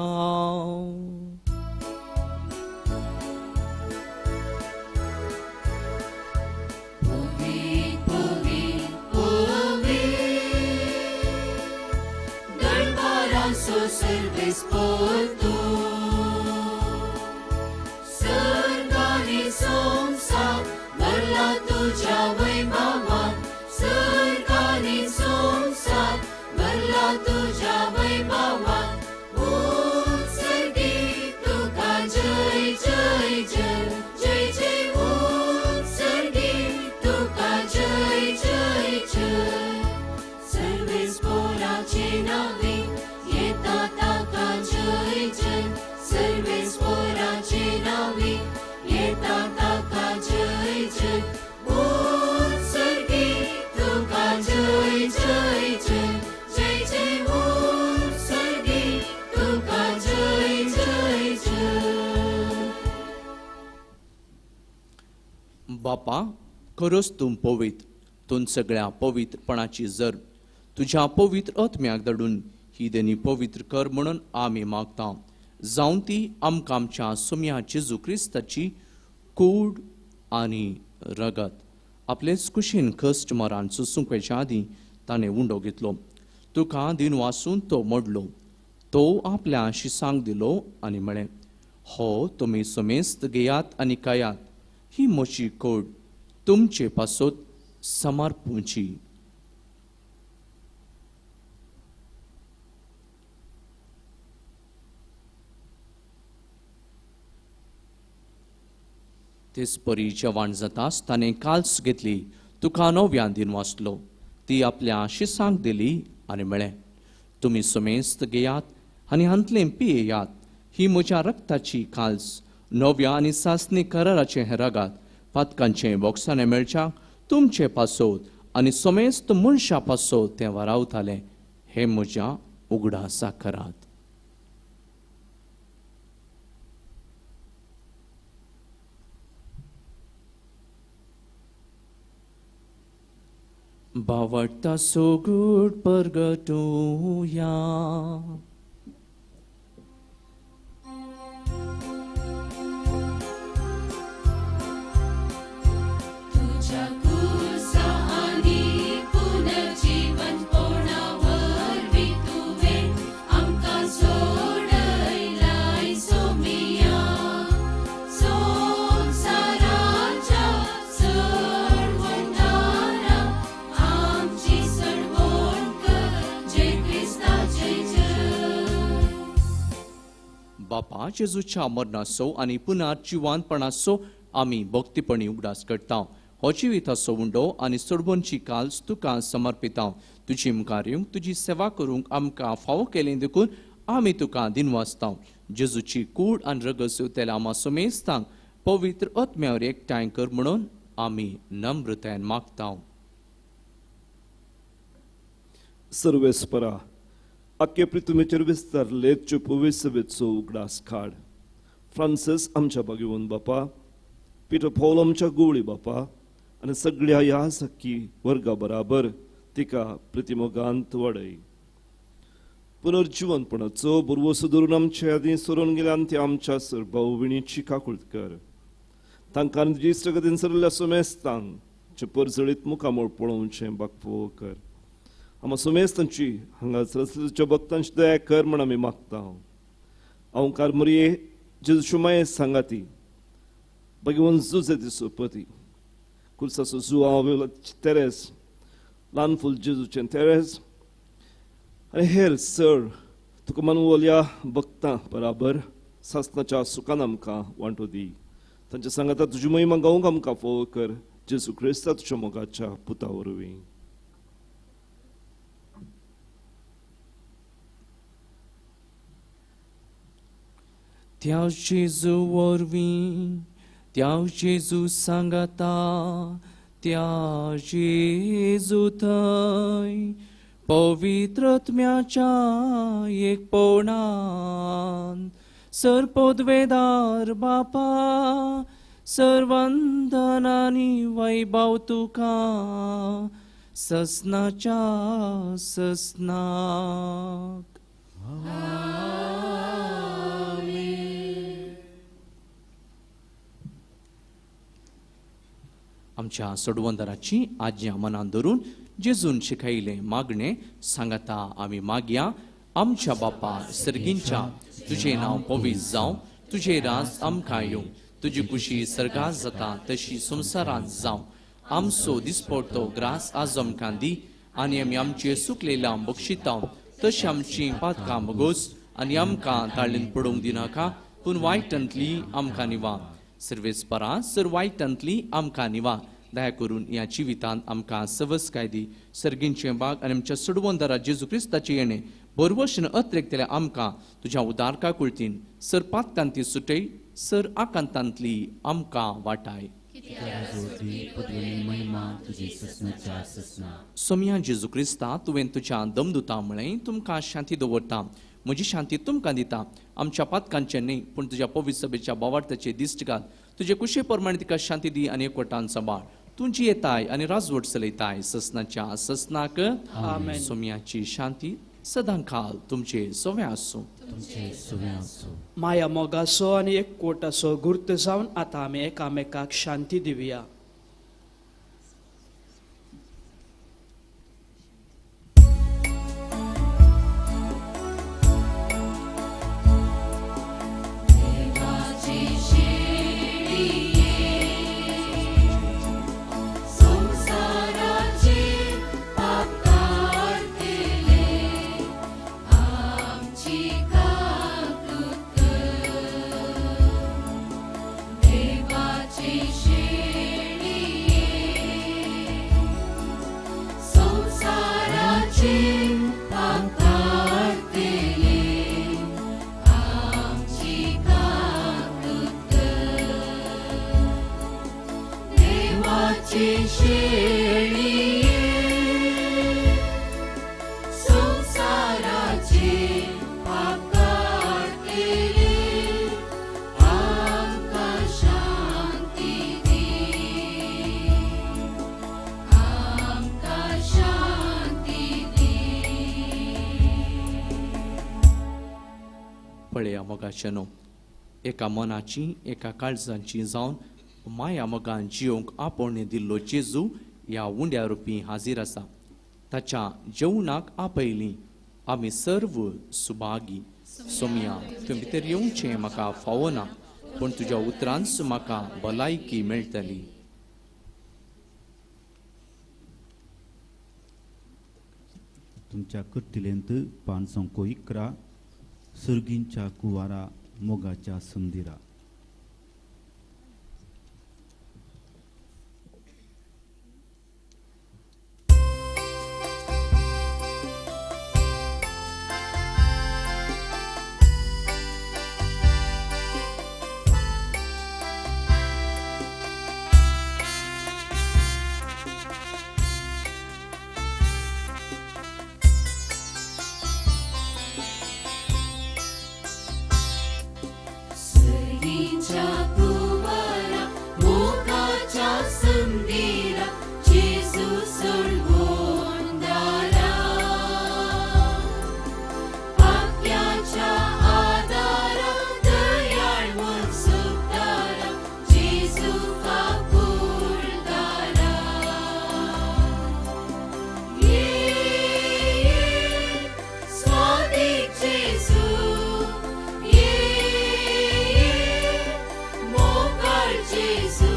सरकारी संसार भरला तुझ्या वैभवान, सरकारी संसार भरला तुझ्या वैभवान. उत्सर्गी तुका जय जय जय जय जय, उत्सर्गी तुका जय जय जय. सर्वेस्पोराचे नावे येता ताका जय जय, सर्वेस्पोराचे नावे येता ताका जय जय. उत्सर्गी तुका जय जय जय जय जय, उत्सर्गी तुका जय जय जय. बापा, खरोच तूं पवित्र, तूं सगळ्या पवित्रपणाची जर तुज्या पवित्र आत्म्याक धाडून ही देणी पवित्र कर म्हणून आमी मागता. जावन ती आमकां आमच्या सोम्या जेजू क्रिस्ताची कूड आनी रगत आपलेच कुशीन कश्ट मरान सोसूंक वयच्या आदीं ताणें उंडो घेतलो, तुका दिन वासून तो मोडलो, तो आपल्या शिसांक दिलो आनी म्हळें, हो तुमी समेस्त घेयात आनी खायात, ही म्हजी कूड तुमचे पासत समर्पूंची. तेच परी जेवण जाताच ताणें काल्स घेतली, तुका नव्यान दिन वाचलो, ती आपल्या शिसांक दिली आनी म्हळें, तुमी समेस्त घेयात आनी हांतलें पियेयात, ही म्हज्या रक्ताची काल्स, नव्या आनी सासणी कराराचें हें रगात, पातकांचें बोक्साणें मेळच्याक तुमचे पासत आनी समेस्त मनशां पासत तें वारावतालें, हें म्हज्या उगडासा करात. बावडता सोगूट परगटुया. तुझ्या कुसा आनी पुनर्जीवनपणा वरवीं तुवें आमकां सोडयलाय सोमिया, संवसाराच्या सडवणदारा आमची सडवण कर, जय क्रिस्ता जय जय. बापा जेजूच्या मरणाचो आनी पुनर्जिवंतपणाचो आमी भक्तीपणी उगडास करता. हो जिविताचो उंडो आनी सोडवणची काल्स तुका समर्पिता. तुजी मुखार येवंक तुजी सेवा करूंक आमकां फावो केलें देखून आमी तुका दिनवासता. जेजूची कूड आनी रगत येवतल्या आमा समेस्तांक पवित्र आत्म्यावर एकठांय कर म्हणून आमी नम्रतायेन मागता. सर्वेस्परा आख्खे पृथ्वीचेर विस्तारले पवित्र उगडास काड. फ्रांसीस आमच्या बागेवन बापा, पिटर पॉल आमच्या गोवळी बापा आनी सगळ्या ह्या सखी वर्गा बराबर तिका प्रतिमोगांत वाडय. पुनर्जिवनपणाचो बरवसो धरून आमचे आदीं सरून गेल्यान ते आमच्या सरभाव विणीची काकूळत कर. तांकां तुजी इश्टगतीन सरल्या सुमेस्तांक चे परजळीत मुखामळ पळोवचें बागफो कर. आमा सुमेस्तांची हांगा सरस्वतीच्या भक्तांची दया कर म्हण आमी मागता. अवकार मरिये जेजू माये सांगाती भगवान जुजे दिसोपती कुर्साचो जुआव तेरेस ल्हान फूल जेजूचें तेरेस आनी हेर सर तुका मानवल्या भक्तां बराबर सासनाच्या सुखान आमकां वांटो दी. तांच्या सांगाता तुजी महिमा गावंक आमकां फोव कर जेजू क्रिस्ता तुज्या मोगाच्या पुता वरवीं. त्या जेजू वरवीं, त्या जेजू सांगाता, त्या जेजू थंय पवित्र आत्म्याच्या एकपणान सर्पोद्वेदार बापा सर्वंदनानी वैभव तुका ससनाच्या ससनाक. आमच्या सोडवंदराची आज्ञा मनान धरून जेजून शिकयलें मागणें सांगता आमी मागया. आमच्या बापा सर्गींच्या तुजें नांव पवित्र जावं, तुजें राज आमकां येवं, तुजी खुशी सर्गांत जाता तशी संवसारांत जावं. आमचो दिसपडतो ग्रास आज आमकां दी आनी आमी आमचे सुकलेल्या बक्षिता तशी आमची पातकां बगोस आनी आमकां ताळेन पडोवंक दिनाका पूण वायटांतली आमकां निवा. सर्वेस्परा सर वायटांतली आमकां निवा. दया करून ह्या जिवितांत आमकां सवसकाय दी. सर्गींचें बाग आनी आमच्या सोडवंदरा जेजू क्रिस्ताचें येणें बरवशन अत्रेकतल्या आमकां तुज्या उदारका कुळतीन सर पातकांती सुटय सर आकांतांतली आमकां वाटाय. सोमया जेजू क्रिस्ता तुवें तुज्या दमदुता म्हळें तुमकां शांती दवरता, म्हजी शांती तुमकां दिता. आमच्या पातकांचें न्हय पूण तुज्या पवित्र सभेच्या बावार्थाचे दिश्ट घाल. तुजे कुशे प्रमाणे तिका शांती दी आनी एकवटान सांबाळ. तुजी येताय आनी राजवट चलयताय ससनाच्या ससनाक. सोमयाची शांती सदां काल तुमचे सोवे आसूं. माया मोगाचो आनी एकवटाचो गुर्त जावन आतां आमी एकामेकाक शांती दिवया. पळया मोगाचेनो एका मनाची एका काळजाची जावन माया मोगान जियोंक आपोवणें दिल्लो जेजू ह्या उंड्या रुपी हाजीर आसा. ताच्या जेवणाक आपयली आमी सर्व सुभागी. सोमया तुवें भितर येवचें म्हाका फावना पूण तुज्या उतरांच म्हाका भलायकी मेळटली. तुमच्या कृतीलेंत 511 सुर्गींच्या कुवारा मोगाच्या सुंदिरा. Jesu,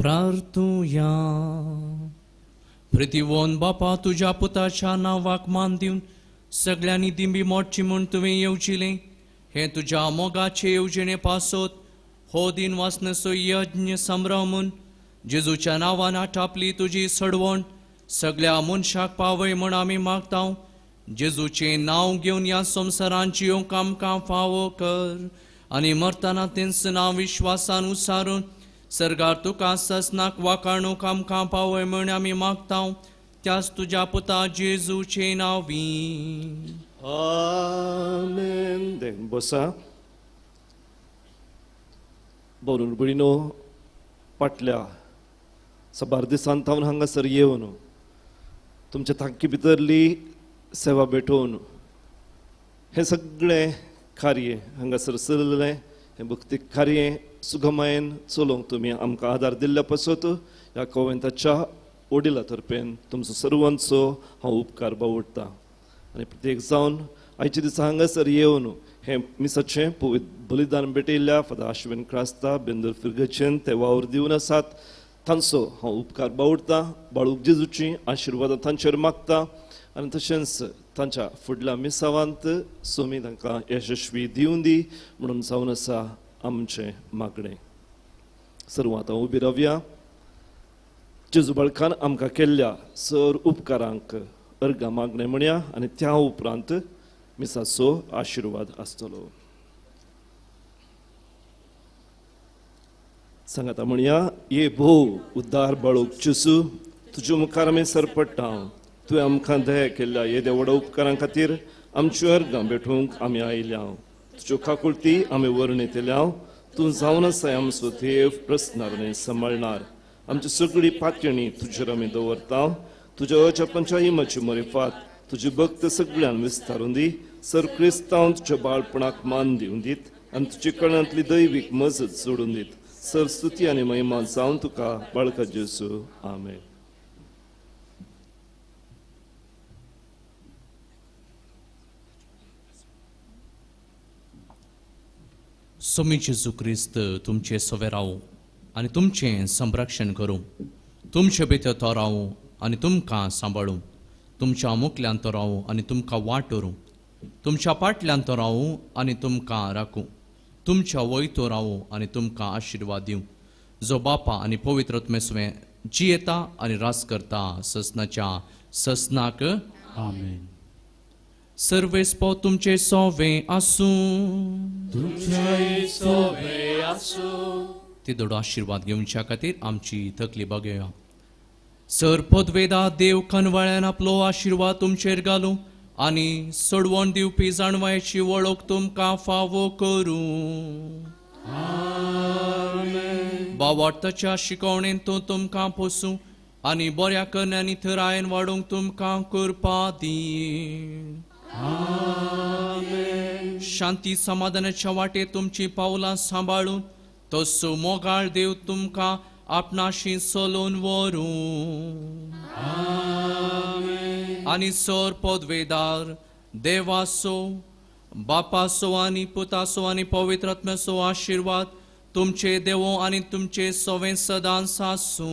प्रार्थुया. प्रितीवोन बापा, तुज्या पुताच्या नांवाक मान दिवन सगळ्यांनी दिंबी मोडची म्हूण तुवें येवजिलें. हें तुज्या मोगाचे येवजणे पासत हो दिन वासनाचो यज्ञ संभ्रमून जेजूच्या नांवान आटापली तुजी सडवण सगळ्या मनशाक पावय म्हूण आमी मागता. जेजूचें नांव घेवन ह्या संवसारान जियोंक आमकां फावो कर आनी मरतना तेंच नांव विश्वासान उसारून सर्गार तुका ससनाक वाकाणूक आमकां पावय म्हूण आमी मागता. त्याच तुज्या पुता जेजूचे नांवी. आमेन. देव बसा. बरून भयणीनो, फाटल्या साबार दिसान थावन हांगासर येवन तुमच्या तांकी भितरली सेवा भेटोवन हें सगळें कार्य हांगासर चल्लें, हें भक्तीक कार्य सुगमायेन चलोवंक तुमी आमकां आदार दिल्ल्या पासत ह्या कोवेंताच्या वडिला तर्फेन तुमचो सर्वांचो हांव उपकार बावडटा. आनी प्रत्येक जावन आयच्या दिसा हांगासर येवन हें मिसाचें पवित्र बलिदान भेटयल्ल्या फादर आश्विन क्रास्ता बेंदूर फिर्गचेन ते वावर दिवन आसात तांचो हांव उपकार बावडटा. बाळूक जेजूची आशिर्वादां तांचेर मागता आनी तशेंच तांच्या फुडल्या मिसावांत सोमी तांकां यशस्वी दिवन दी म्हणून जावन आसा आमचें मागणें. सर्व आतां उबी रावया. जेजू बाळकान आमकां केल्ल्या सर उपकारांक अर्गां मागणें म्हणया आनी त्या उपरांत मिसाचो आशिर्वाद आसतलो. सांगाता म्हणया. ये भोव उद्दार बाळूक जेजू, तुज्या मुखार आमी सरपडटा. तुवें आमकां दया केल्ल्या येद्या व्हडा उपकारां खातीर आमच्यो अर्गां भेटूंक आमी आयल्या. तुज्यो काकुळटी आमी वर्णयतल्या. तूं जावन आसाय आमचो देव, प्रस्नार न्हय सांबाळणार. आमची सगळी पातयणी तुजेर आमी दवरता. तुज्या अजापांच्या इमाची मरिफात तुजी भक्त सगळ्यान विस्तारून दी. सर क्रिस्तांव तुज्या बाळपणाक मान दिवन दीत आनी तुजे कळांतली दैवीक मजत जोडून दीत. सर स्तुती आनी महिमा जावन तुका बाळका जेजू. आमेन. सोमी जेजू क्रिस्त तुमचे सवे रावूं आनी तुमचें संरक्षण करूं. तुमचे भितर तो रावूं आनी तुमकां सांबाळूं. तुमच्या मुखल्यान तो रावूं आनी तुमकां वाट व्हरूं. तुमच्या पाटल्यान तो रावूं आनी तुमकां राखूं. तुमच्या वयतो रावूं आनी तुमकां आशिर्वाद दिवं. जो बापा आनी पवित्र आत्म्यासवें जियेता आनी रास करता ससनाच्या ससनाक. आमेन. सर्वेस्पो तुमचे सोवे आसूं. तुमचे सोवे आसूं. ती दोडो आशिर्वाद घेवच्या खातीर आमची तकली बागोवया. सर पदवेदा देव खनवाळ्यान आपलो आशिर्वाद तुमचेर घालूं आनी सोडवण दिवपी जाणवायची वळख तुमकां फावो करूं. बावार्थाच्या शिकवणेन तो तुमकां पोसूं आनी बऱ्या करण्यांनी थरायन वाडोवंक तुमकां करपा दी. शांती समाधानाच्या वाटेर तुमची पावलां सांबाळून तसो मोगाळ देव तुमकां आपणाशी चलोवन व्हरूं. आनी सर पदवेदार देवाचो बापाचो आनी पुताचो आनी पवित्र आत्म्याचो आशिर्वाद तुमचे देवो आनी तुमचे सवे सदांच आसूं.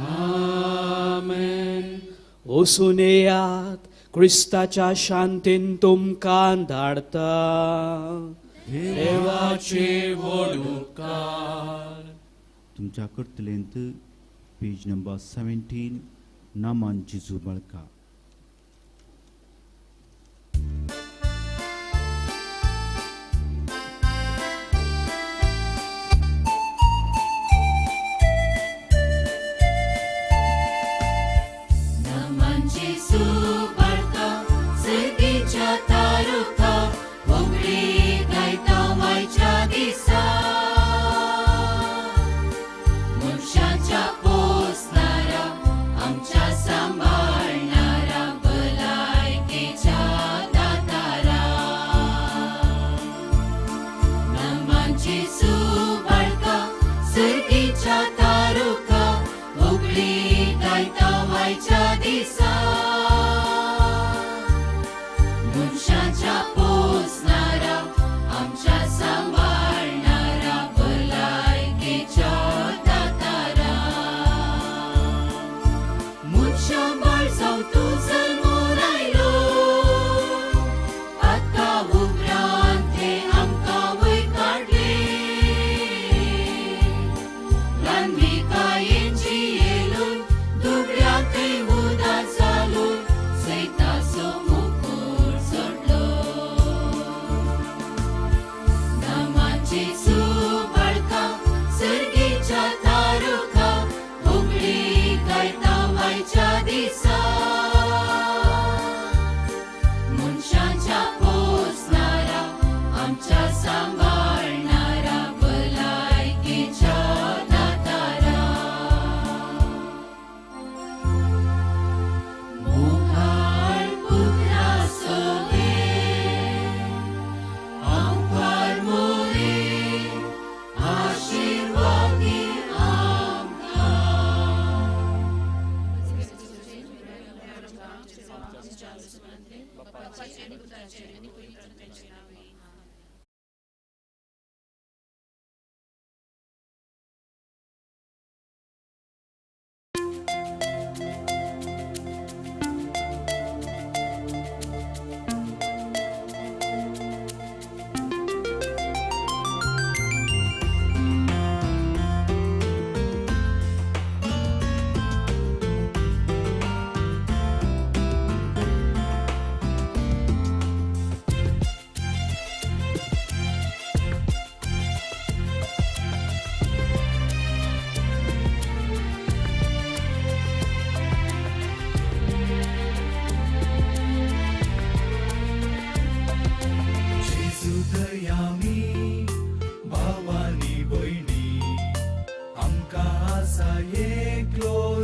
आमेन. वचून येयात, क्रिस्ताच्या शांतीन तुमकां धाडता. देवाचे व्हड उपकार. तुमच्या करतलेंत पेज नंबर 17 नामान जेजू बाळका. नामान जेजू बाळका, सर्गीच्या तारुका, होगळी गायता वायच्या दिसा. मनशाच्या पोसणारा आमच्या सांबाळणारा भलायकेच्या दातारा. नामान जेजू बाळका, सर्गीच्या तारुका, होगळी गायता वायच्या दिसा. मनशाच्या पोसणारा आमच्या सांबाळणारा भलायकेच्या दातारा.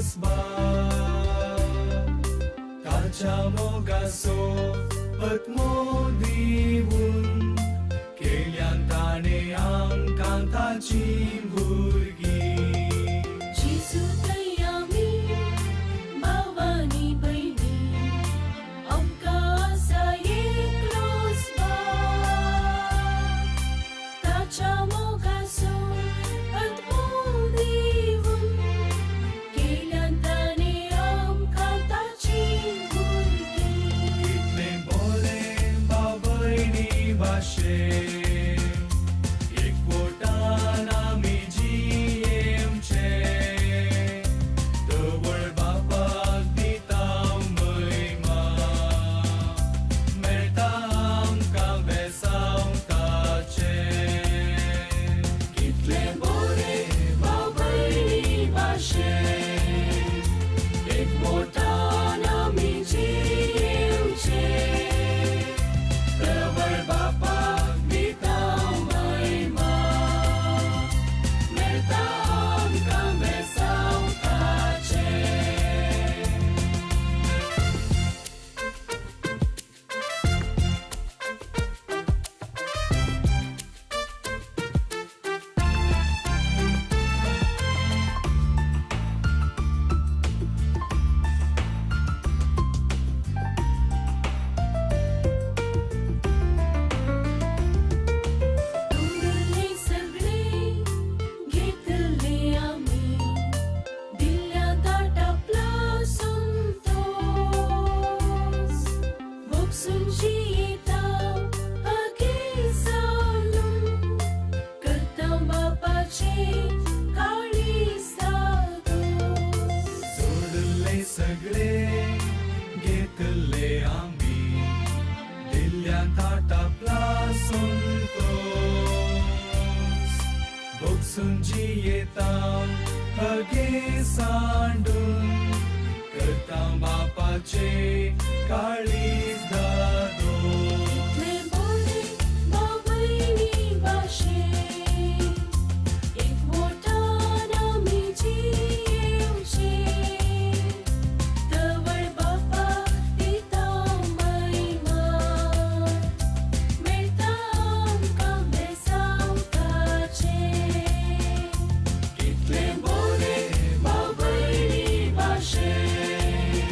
एकलोच बाप ताच्या मोगाचो आत्मो दिवन केल्यान ताणें आमकां ताची भुरगीं. जेजू दयामी भावानी भयणी आमकां आसा एकलोच बाप ताच्या मोगाचो आत्मो दिवन केल्यान ताणें आमकां ताची भुरगीं. कितलें बरें भाव-भयणी भाशेन एकवटान आमी जियेवचें तवळ बापाक दिता महिमा मेळटा आमकां बेसांव ताचें. कितलें बरें भाव-भयणी भाशेन एकवटान आमी जियेवचें तवळ बापाक दिता महिमा मेळटा आमकां बेसांव ताचें. दवरले सगळे घेतले आमी दिल्या ताटापला संतोस भोगसून जियेता अगे जाणून करता बापाचे काळीज दादोस. जोडले सगळे घेतले आमी दिल्या ताटापला संतोस भोगसून जियेता हगे सांडून करता बापाचे काळीज दादोस. कितलें बरें भाव-भयणी भाशेन एकवटान आमी जियेवचें तवळ बापाक दिता महिमा मेळटा आमकां बेसांव ताचें. कितलें बरें भाव-भयणी भाशेन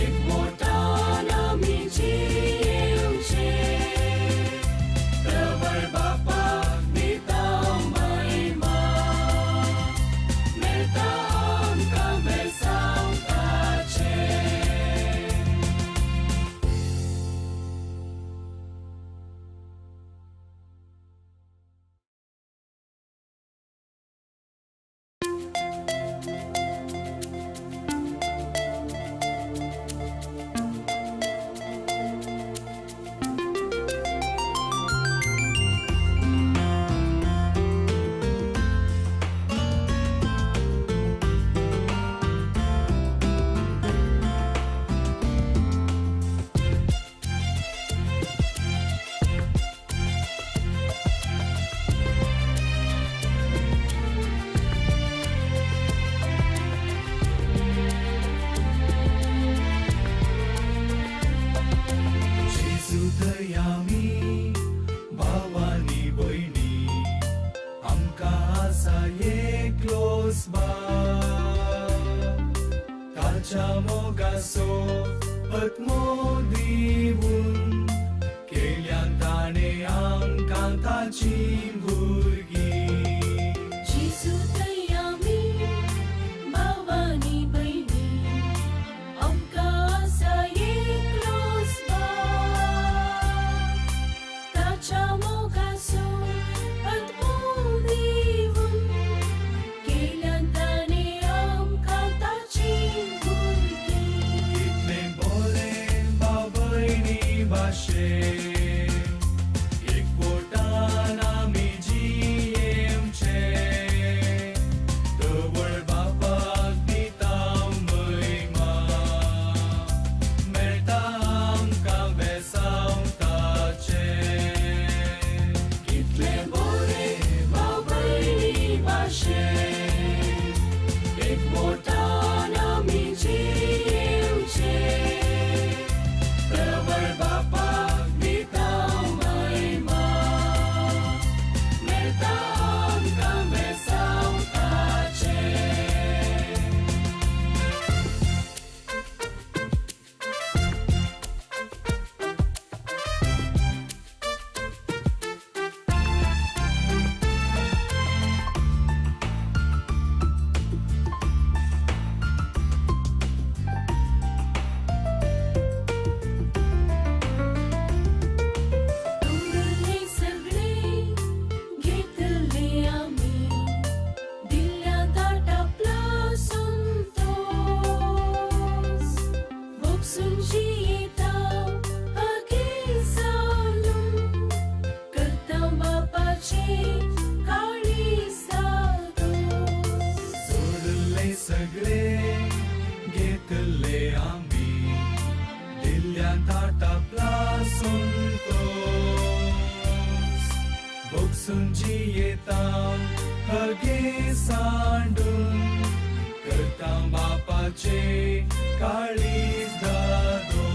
एकवटान आमी जियेवचें तवळ बापाक दिता महिमा मेळटा आमकां बेसांव ताचें. जेजू दयामी भावानी भयणी आमकां आसा एकलोच बाप ताच्या मोगाचो आत्मो दिवन केल्यान ताणें आमकां ताची भुरगीं. जेजू दयामी भावानी भयणी आमकां आसा एकलोच बाप ताच्या मोगाचो आत्मो दिवन केल्यान ताणें आमकां ताची भुरगीं. कितलें बरें भाव-भयणी भाशेन सगळे घेतले आमी दिल्ल्या ताटापला संतोष बोगसून जियेता हगे सांडून करता बापाचे काळीज दादो.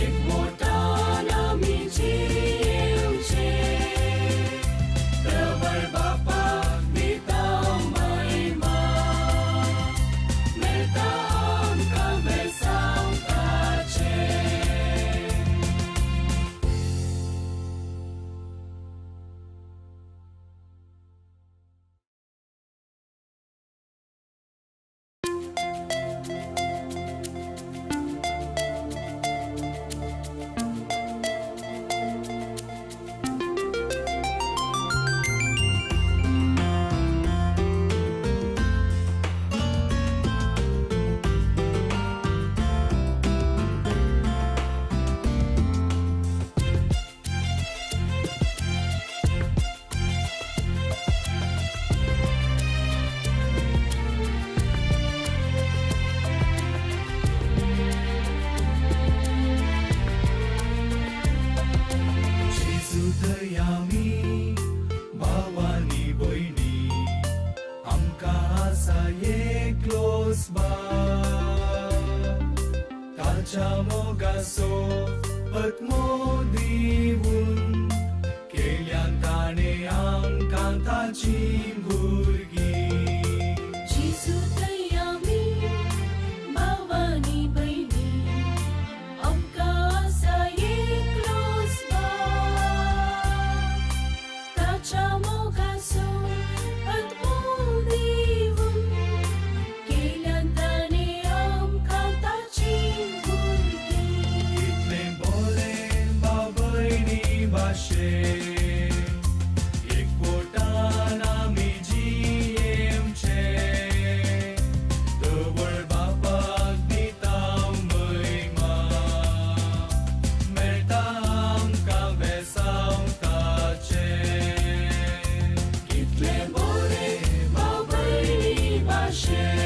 एक मोठा नामी जी. आत्मो दिवन केल्यान ताणें आमकां ताची भुरगीं. जेजू आमी भावानी भयणी आमकां आसा एकलोच बाप ताच्या मोगाचो आत्मो दिवन केल्यान ताणें आमकां ताची भुरगीं. कितलें बरें भाव-भयणी भाशेन एकवटान आमी जियेवचें. धवळ बापाक दिता महिमा मेळटा आमकां बेसांव ताचें. कितलें बरें भाव-भयणी भाशेन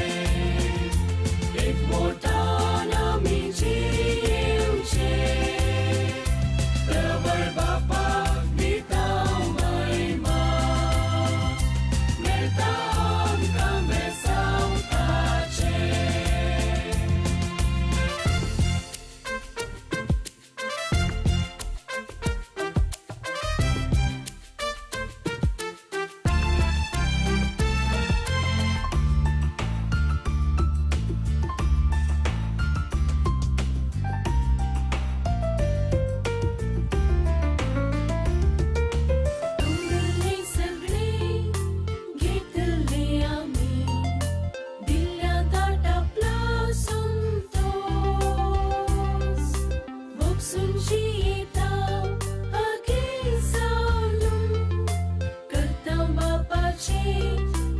एकवटान आमी जियेवचें. धवळ बापाक दिता महिमा मेळटा आमकां बेसांव ताचें. दवरले सगळे घेतले आमी दिल्या ताटापला संतोस भोगसून जियेता अगे जालून करता बापाचें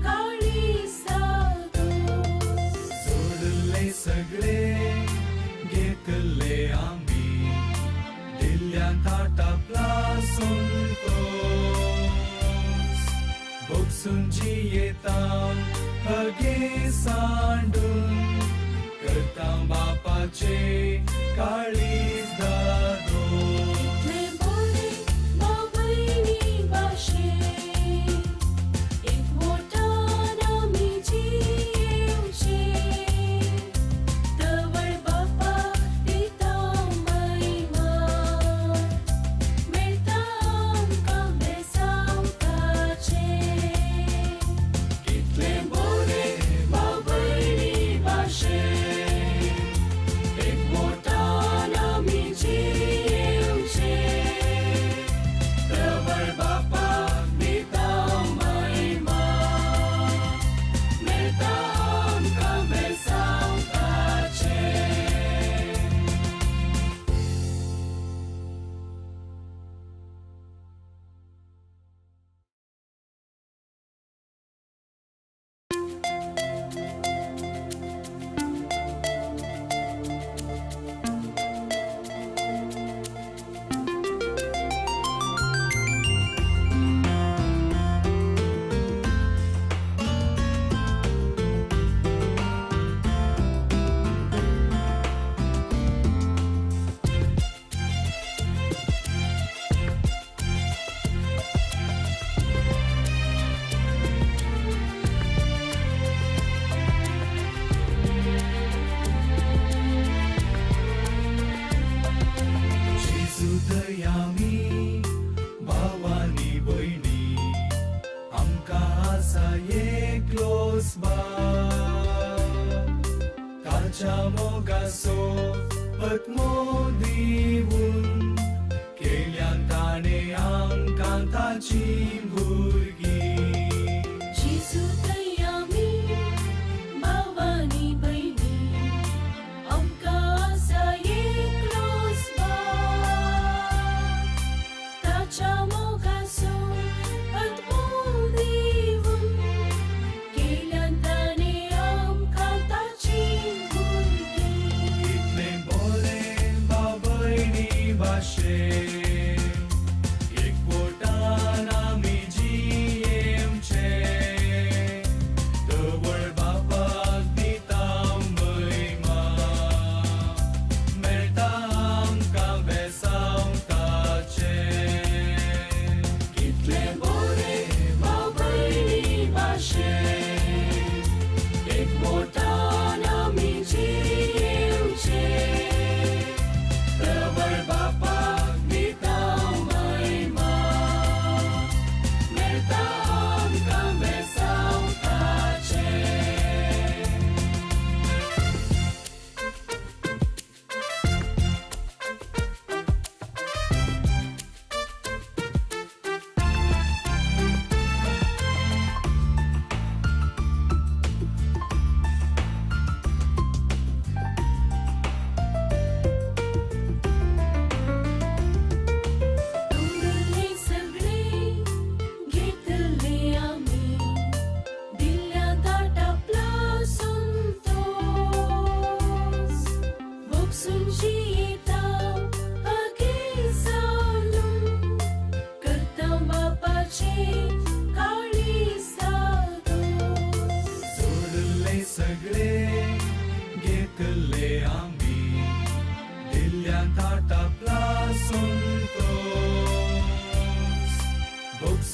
काळीज दादोस. सोडले सगळे घेतले आमी दिल्या ताटापला संतोस भोगसून जियेता अगे सांडून करता बापाचें काळीज दादोस. कितलें बरें भाव-भयणी भाशेन एकवटान आमी जियेवचें. धवळ बापाक दिता महिमा मेळटा आमकां बेसांव ताचें. कितलें बरें भाव-भयणी भाशेन एकवटान आमी जियेवचें. धवळ बापाक दिता महिमा मेळटा आमकां बेसांव ताचें. जेजू दयामी भावानी भयणी आमकां आसा एकलोच बाप ताच्या मोगाचो आत्मो दिवन केल्यान ताणें आमकां ताची भुरगीं. जेजू आमी भावानी भयणी आमकां आसा एकलोच बाप ताच्या मोगाचो आत्मो दिवन केल्यान ताणें आमकां ताची भुरगीं. कितलें बरें भाव-भयणी भाशेन एकवटान आमी जियेवचें. धवळ बापाक दिता महिमा मेळटा आमकां बेसांव ताचें. कितलें बरें भाव-भयणी भाशेन एकवटान आमी जियेवचें. धवळ बापाक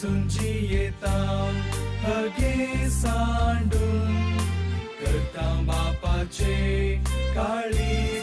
भरसून जियेता हगे सांडून करता बापाचे काळी.